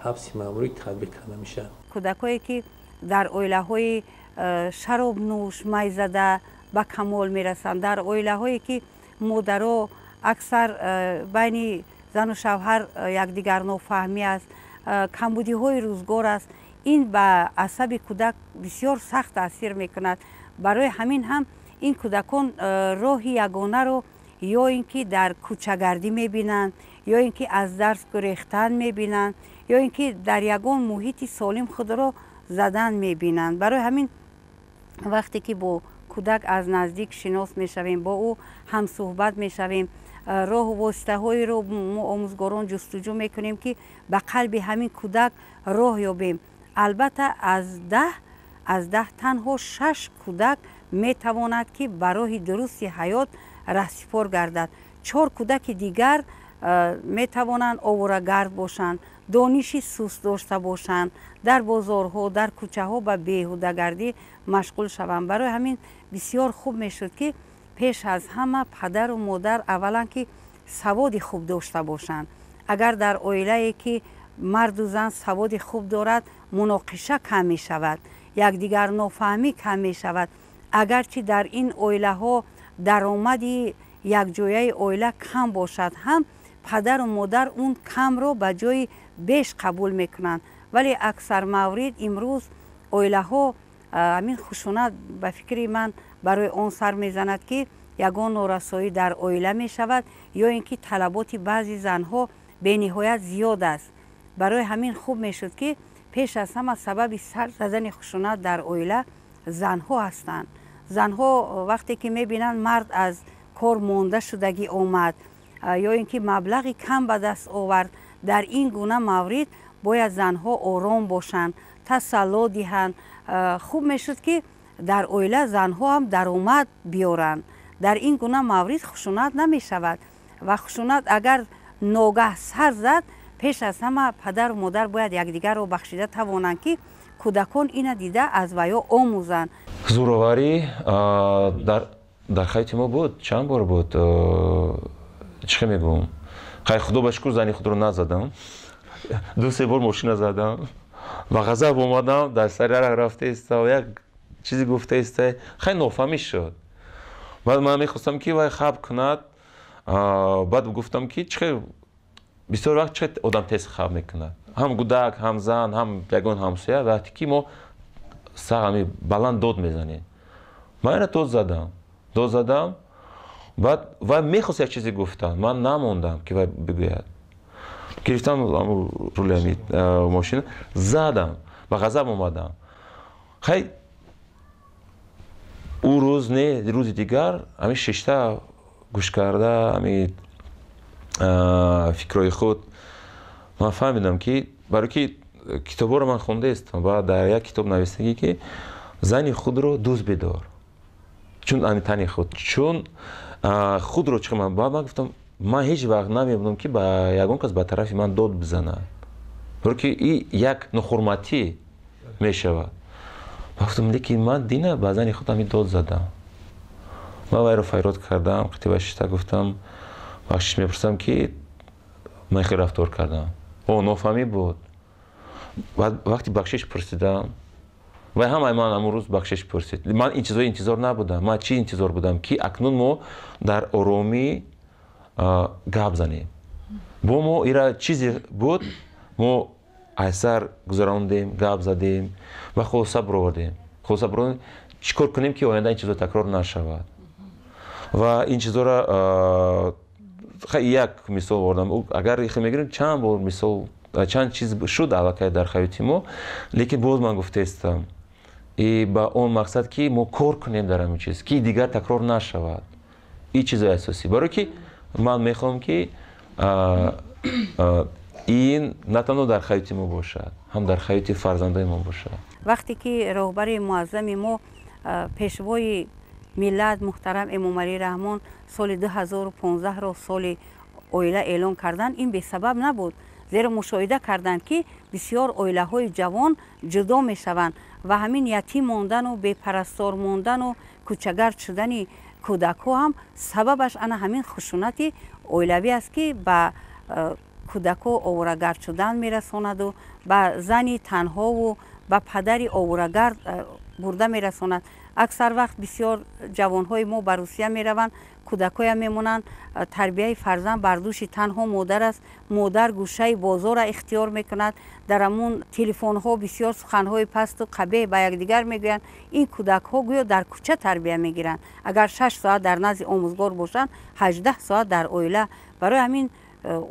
ҳабси маъмурӣ татбиқ карда мешавад. Кӯдакое ки дар оилаҳои шаробнӯш, майзада ба камол мерасанд. Дар оилаҳое ки модаро аксар байни зану шавҳар якдигар нофаҳмӣ аст, камбудиҳои рӯзгор аст, ин ба асаби кӯдак бисёр сахт таъсир мекунад. Барои ҳамин ҳам ин кӯдакон роҳи ягонаро ё ин ки дар кӯчагардӣ мебинанд, ё ин ки аз дарс гурехтан мебинанд, ё ин ки дар ягон муҳити солим худро задан мебинанд. Барои ҳамин вақте ки бо кӯдак аз наздик шинос мешавем, бо ӯ ҳамсӯҳбат мешавем, роҳу воситаҳоеро мо омӯзгорон ҷустуҷӯ мекунем, ки ба қалби ҳамин кӯдак роҳ ёбем. Албатта аз 10 танҳо 6 кӯдак метавонад, ки ба роҳи дурусти ҳаёт раҳсипор гардад. 4 кӯдаки дигар метавонанд оворагард бошанд, дониши суст дошта бошанд, дар бозорҳо, дар кӯчаҳо ба беҳудагардӣ машғул шаванд. Барои ҳамин бисёр хуб мешуд, ки пеш аз ҳама падару модар аввалан ки саводи хуб дошта бошанд. Агар дар оилае ки марду зан саводи хуб дорад, муноқиша кам мешавад, якдигар нофаҳмӣ кам мешавад. Агарчи дар ин оилаҳо даромади якҷояи оила кам бошад ҳам, падару модар он камро ба ҷои беш қабул мекунанд. Вале аксар маврид имрӯз оилаҳо ҳамин хушунат ба фикри ман барои он сар мезанад, ки ягон норасоӣ дар оила мешавад, ё ин ки талаботи баъзи занҳо бениҳоят зиёд аст. Барои ҳамин хуб мешуд, ки пеш аз ҳама сабаби сар задани хушунат дар оила занҳо ҳастанд. Занҳо вақте ки мебинанд мард аз кор монда шудагӣ омад, ё ин ки маблағи кам ба даст овард, дар ин гуна маврид бояд занҳо ором бошанд, тасалло диҳанд. Хуб мешуд, ки дар оила занҳо ҳам даромад биёранд. Дар ин гуна маврид хушунат намешавад ва хушунат агар ногаҳ сар зад, пеш аз ҳама падару модар бояд якдигарро бахшида тавонанд, ки кӯдакон ина дида аз ваё омӯзанд. Зӯроварӣ дар ҳаёти мо буд, чанд бор буд. Чӣ мегӯм, хай худо ба шукр зани худро назадам, 2-3 бор мошина задам, ба ғазаб омадам, дар сари арақ рафта иста як чизе гуфта иста, хай нофаҳмӣ шуд. Баъд ман мехостам, ки вай хаб кунад. Баъд гуфтам, ки чӣ бисёр вақт чӣ одам тез хаб мекунад, ҳам гудак, ҳам зан, ҳам ягон ҳамсоя, вақте ки мо сағами баланд дод мезанем. Ман ина дод задам. Баъд вай мехост як чизе гуфтан, ман намондам, ки вай бигӯяд. Гирифтам рули мошина, задам, ба ғазаб омадам. Хай ӯ рӯз не, рӯзи дигар ҳамин шишта гӯш карда, ҳамин фикрҳои худ ман фаҳмидам, ки барои ки китобҳоро ман хондаистам ва дар як китоб навистагӣ, ки зани худро дӯст бидор, чун ани тани худ, чун худро чӣ. Баъд ман гуфтам, ман ҳеҷ вақт намебинам, ки ба ягон кас ба тарафи ман дод бизанад, барои ки и як нохурматӣ мешавад. Ман гуфтам, лекин ман дина ба зани худ ҳамин дод задам. Ман вайро файрод кардам, қитиба шишта гуфтам, бахшиш мепурсам, ки ман хеле рафтор кардам, о нофаҳмӣ буд. Баъд вақти бахшиш пурсидам, вай ҳамаи ман ҳамон рӯз бахшиш пурсид. Ман ин чизҳои интизор набудам. Ман чӣ интизор будам, ки акнун мо дар оромӣ гап занем. Бо мо ира чизе буд, мо айсар гузарондем, гап задем ва хулоса баровардем. Хулоса баровардем, чӣ кор кунем, ки оянда ин чизҳо такрор нашавад. Ва ин чизҳоро як мисол овардам. Агар ихе мегирем, чанд бор мисол, чанд чиз шуд аллакай дар ҳаёти мо, лекин боз ман гуфтаистам, и ба он мақсад, ки мо кор кунем дар ҳамин чиз, ки дигар такрор нашавад. Ин чизои асосӣ, барое ки ман мехоҳам, ки ин на танҳо дар ҳаёти мо бошад, ҳам дар ҳаёти фарзандои мо бошад. Вақте ки роҳбари муаззами мо, пешвои миллат муҳтарам Эмомалӣ Раҳмон соли 2015-ро соли оила эълон карданд, ин бесабаб набуд, зеро мушоҳида карданд, ки бисёр оилаҳои ҷавон ҷудо мешаванд ва ҳамин ятим мондану бепарастор мондану кӯчагард шудани кӯдакҳо ҳам сабабаш ана ҳамин хушунати оилавӣ аст, ки ба кӯдакҳо оворагард шудан мерасонаду ба зани танҳову ба падари оворагард бурда мерасонад. Аксар вақт бисёр ҷавонҳои мо ба Русия мераванд, кӯдакоя мемонанд. Тарбияи фарзанд бар дӯши танҳо модар аст. Модар гӯшаи бозорро ихтиёр мекунад. Дар ҳамун телефонҳо бисёр суханҳои пасту қабеҳ ба якдигар мегӯянд. Ин кӯдакҳо гӯё дар кӯча тарбия мегиранд. Агар 6 соат дар назди омӯзгор бошанд, 18 соат дар оила. Барои ҳамин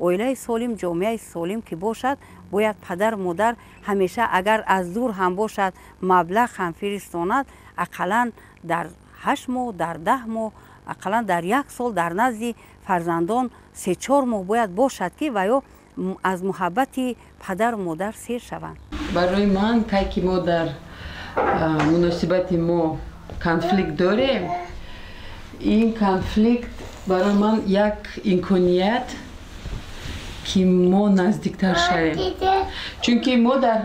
оилаи солим, ҷомеаи солим ки бошад, бояд падару модар ҳамеша, агар аз дур ҳам бошад, маблағ ҳам фиристонад, ақаллан дар 8 моҳ, дар 10 моҳ, ақаллан дар як сол дар назди фарзандон 3-4 моҳ бояд бошад, ки ва ё аз муҳаббати падару модар сер шаванд. Барои ман, кай ки мо дар муносибати мо конфликт дорем, ин конфликт барои ман як имконият, ки мо наздиктар шавем, чунки мо дар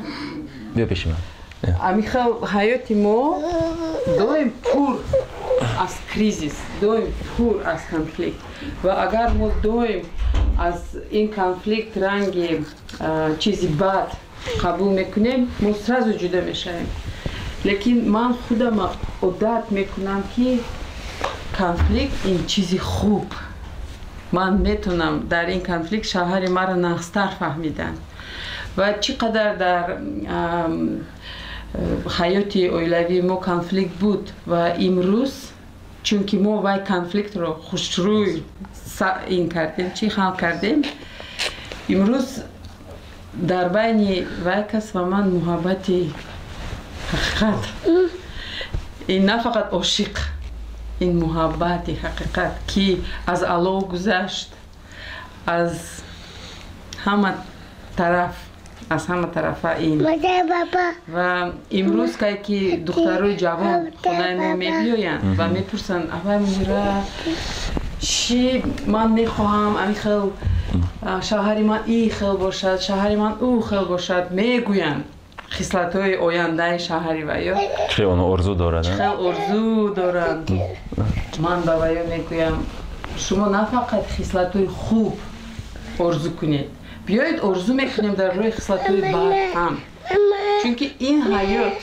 биё пеши ман. Амихел ҳаёти мо доим пур аз кризис, доим пур аз конфликт, ва агар мо доим аз ин конфликт ранги чизи бад қабул мекунем, мо сразу ҷудо мешавем. Лекин ман худам одат мекунам, ки конфликт ин чизи хуб. Ман метавонам дар ин конфликт шавҳари маро нағзтар фаҳмидан. Ва чӣ қадар дар ҳаёти оилавии мо конфликт буд, ва имрӯз, чунки мо вай конфликтро хушрӯй ин кардем, чӣ ҳал кардем, имрӯз дар байни вай кас ва ман муҳаббати ҳақиқат, ин на фақат ошиқ, ин муҳаббати ҳақиқат, ки аз алов гузашт, аз ҳама тараф, аз ҳама тарафа ин. Ва имрӯз, кай ки духтарои ҷавон хонаи мо мебиёянд ва мепурсанд: «Авай Мунира, чӣ ман мехоҳам, ами хел шавҳари ман и хел бошад, шавҳари ман ӯ хел бошад», мегӯянд хислатҳои ояндаи шавҳари ваё. Чӣ он орзу дорад? Чӣ хел орзу доранд. Ман ба ваё мегӯям: «Шумо на фақат хислатҳои хуб орзу кунед, биёед орзу мекунем дар рӯи хислатҳои бад ҳам, чунки ин ҳаёт,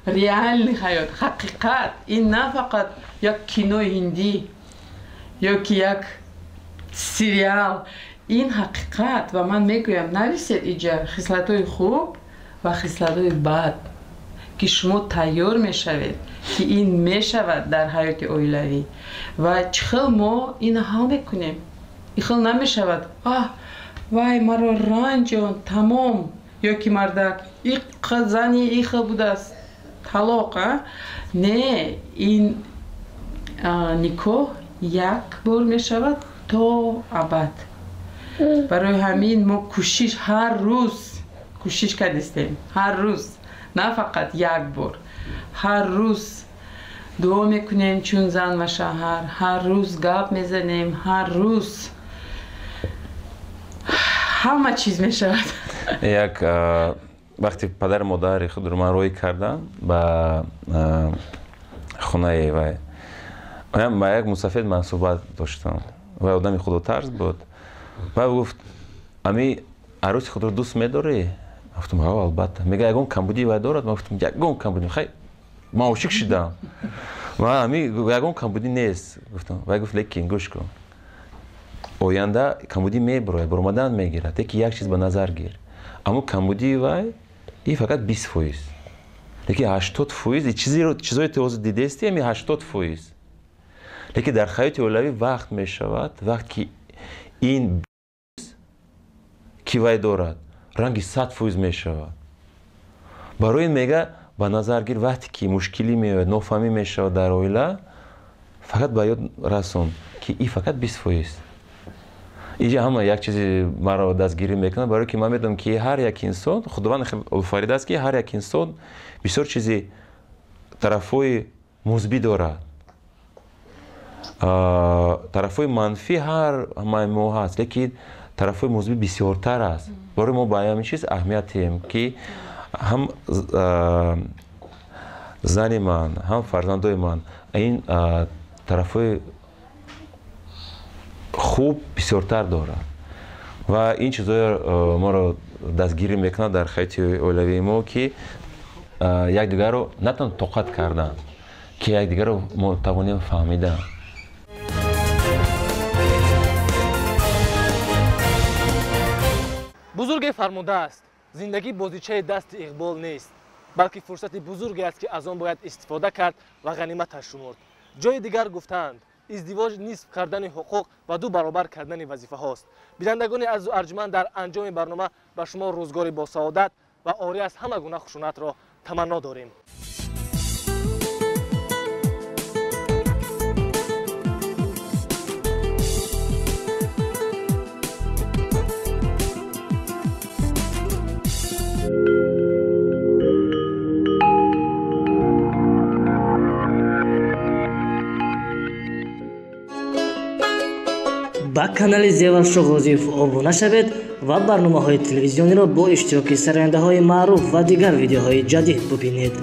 реальный ҳаёт, ҳақиқат, ин на фақат як кинои ҳиндӣ ё ки як сериал, ин ҳақиқат». Ва ман мегӯям: «Нависед иҷа хислатҳои хуб ва хислатҳои бад, ки шумо тайёр мешавед, ки ин мешавад дар ҳаёти оилавӣ ва чӣ хел мо ина ҳал мекунем». Ин хел намешавад: «Аҳ, вай маро ранҷон, тамом», ё ки мардак иқа зани и хел будааст, талоқ. А не, ин никоҳ як бор мешавад то абад. Барои ҳамин мо кӯшиш, ҳар рӯз кӯшиш кардистем, ҳар рӯз, на фақат як бор, ҳар рӯз дуо мекунем чун зан ва шавҳар, ҳар рӯз гап мезанем, ҳар рӯз ҳама чиз мешавад. Як вақте падару модари худро ман рӯй кардам ба хонаи вай, ба як мусафед ман суҳбат доштам. Вай одами худотарс буд. Вай гуфт: «Ами арӯси худро дӯст медорӣ?» Гуфтам: «Ҳа, албатта». Мега: «Ягон камбудӣ вай дорад?» Ман гуфтам: «Ягон камбудӣ». Хай, ман ошиқ шидам, ман ами ягон камбудӣ нест, гуфтам. Вай гуфт: «Лекин гӯш кун, оянда камбудӣ мебурояд, буромадан мегирад, лекин як чиз ба назар гир: аммо камбудии вай и фақат 20%, лекин 80% чизое ту ҳозир дидести, ами 80%, лекин дар ҳаёти оилавӣ вақт мешавад, вақт ки ин ки вай дорад, ранги 100% мешавад. Барои ин, мега, ба назар гир, вақте ки мушкилӣ меояд, нофаҳмӣ мешавад дар оила, фақат ба ёд расон, ки и фақат 20%». Иҷа ҳама як чизи маро дастгирӣ мекунад, барое ки ман медонам, ки ҳар як инсон Худованд офаридааст, ки ҳар як инсон бисёр чизи тарафҳои мусбӣ дорад, тарафҳои манфӣ ҳар ҳамаи мо ҳаст, лекин тарафҳои мусбӣ бисёртар аст. Барои мо ба ҳамин чиз аҳамият диҳем, ки ҳам зани ман, ҳам фарзандои ман ин тарафҳои хуб бисёртар дорад ва ин чизҳоро моро дастгирӣ мекунад дар ҳаёти оилавии мо, ки якдигарро на танҳо тоқат кардан, Ки якдигарро мо тавонем фаҳмида. Бузурге фармудааст: зиндагӣ бозичаи дасти иқбол нест, балки фурсати бузурге аст, ки аз он бояд истифода кард ва ғаниматаш шумурд. Ҷои дигар гуфтаанд: издивоҷ нисф кардани ҳуқуқ ва ду баробар кардани вазифаҳост. Бинандагони азизу арҷманд, дар анҷоми барнома ба шумо рӯзгори босаодат ва орӣ аз ҳама гуна хушунатро таманно дорем. Ба канали Зевар Шоҳғозиев обуна шавед ва барномаҳои телевизиониро бо иштироки сарояндаҳои маъруф ва дигар видеоҳои ҷадид бубинед.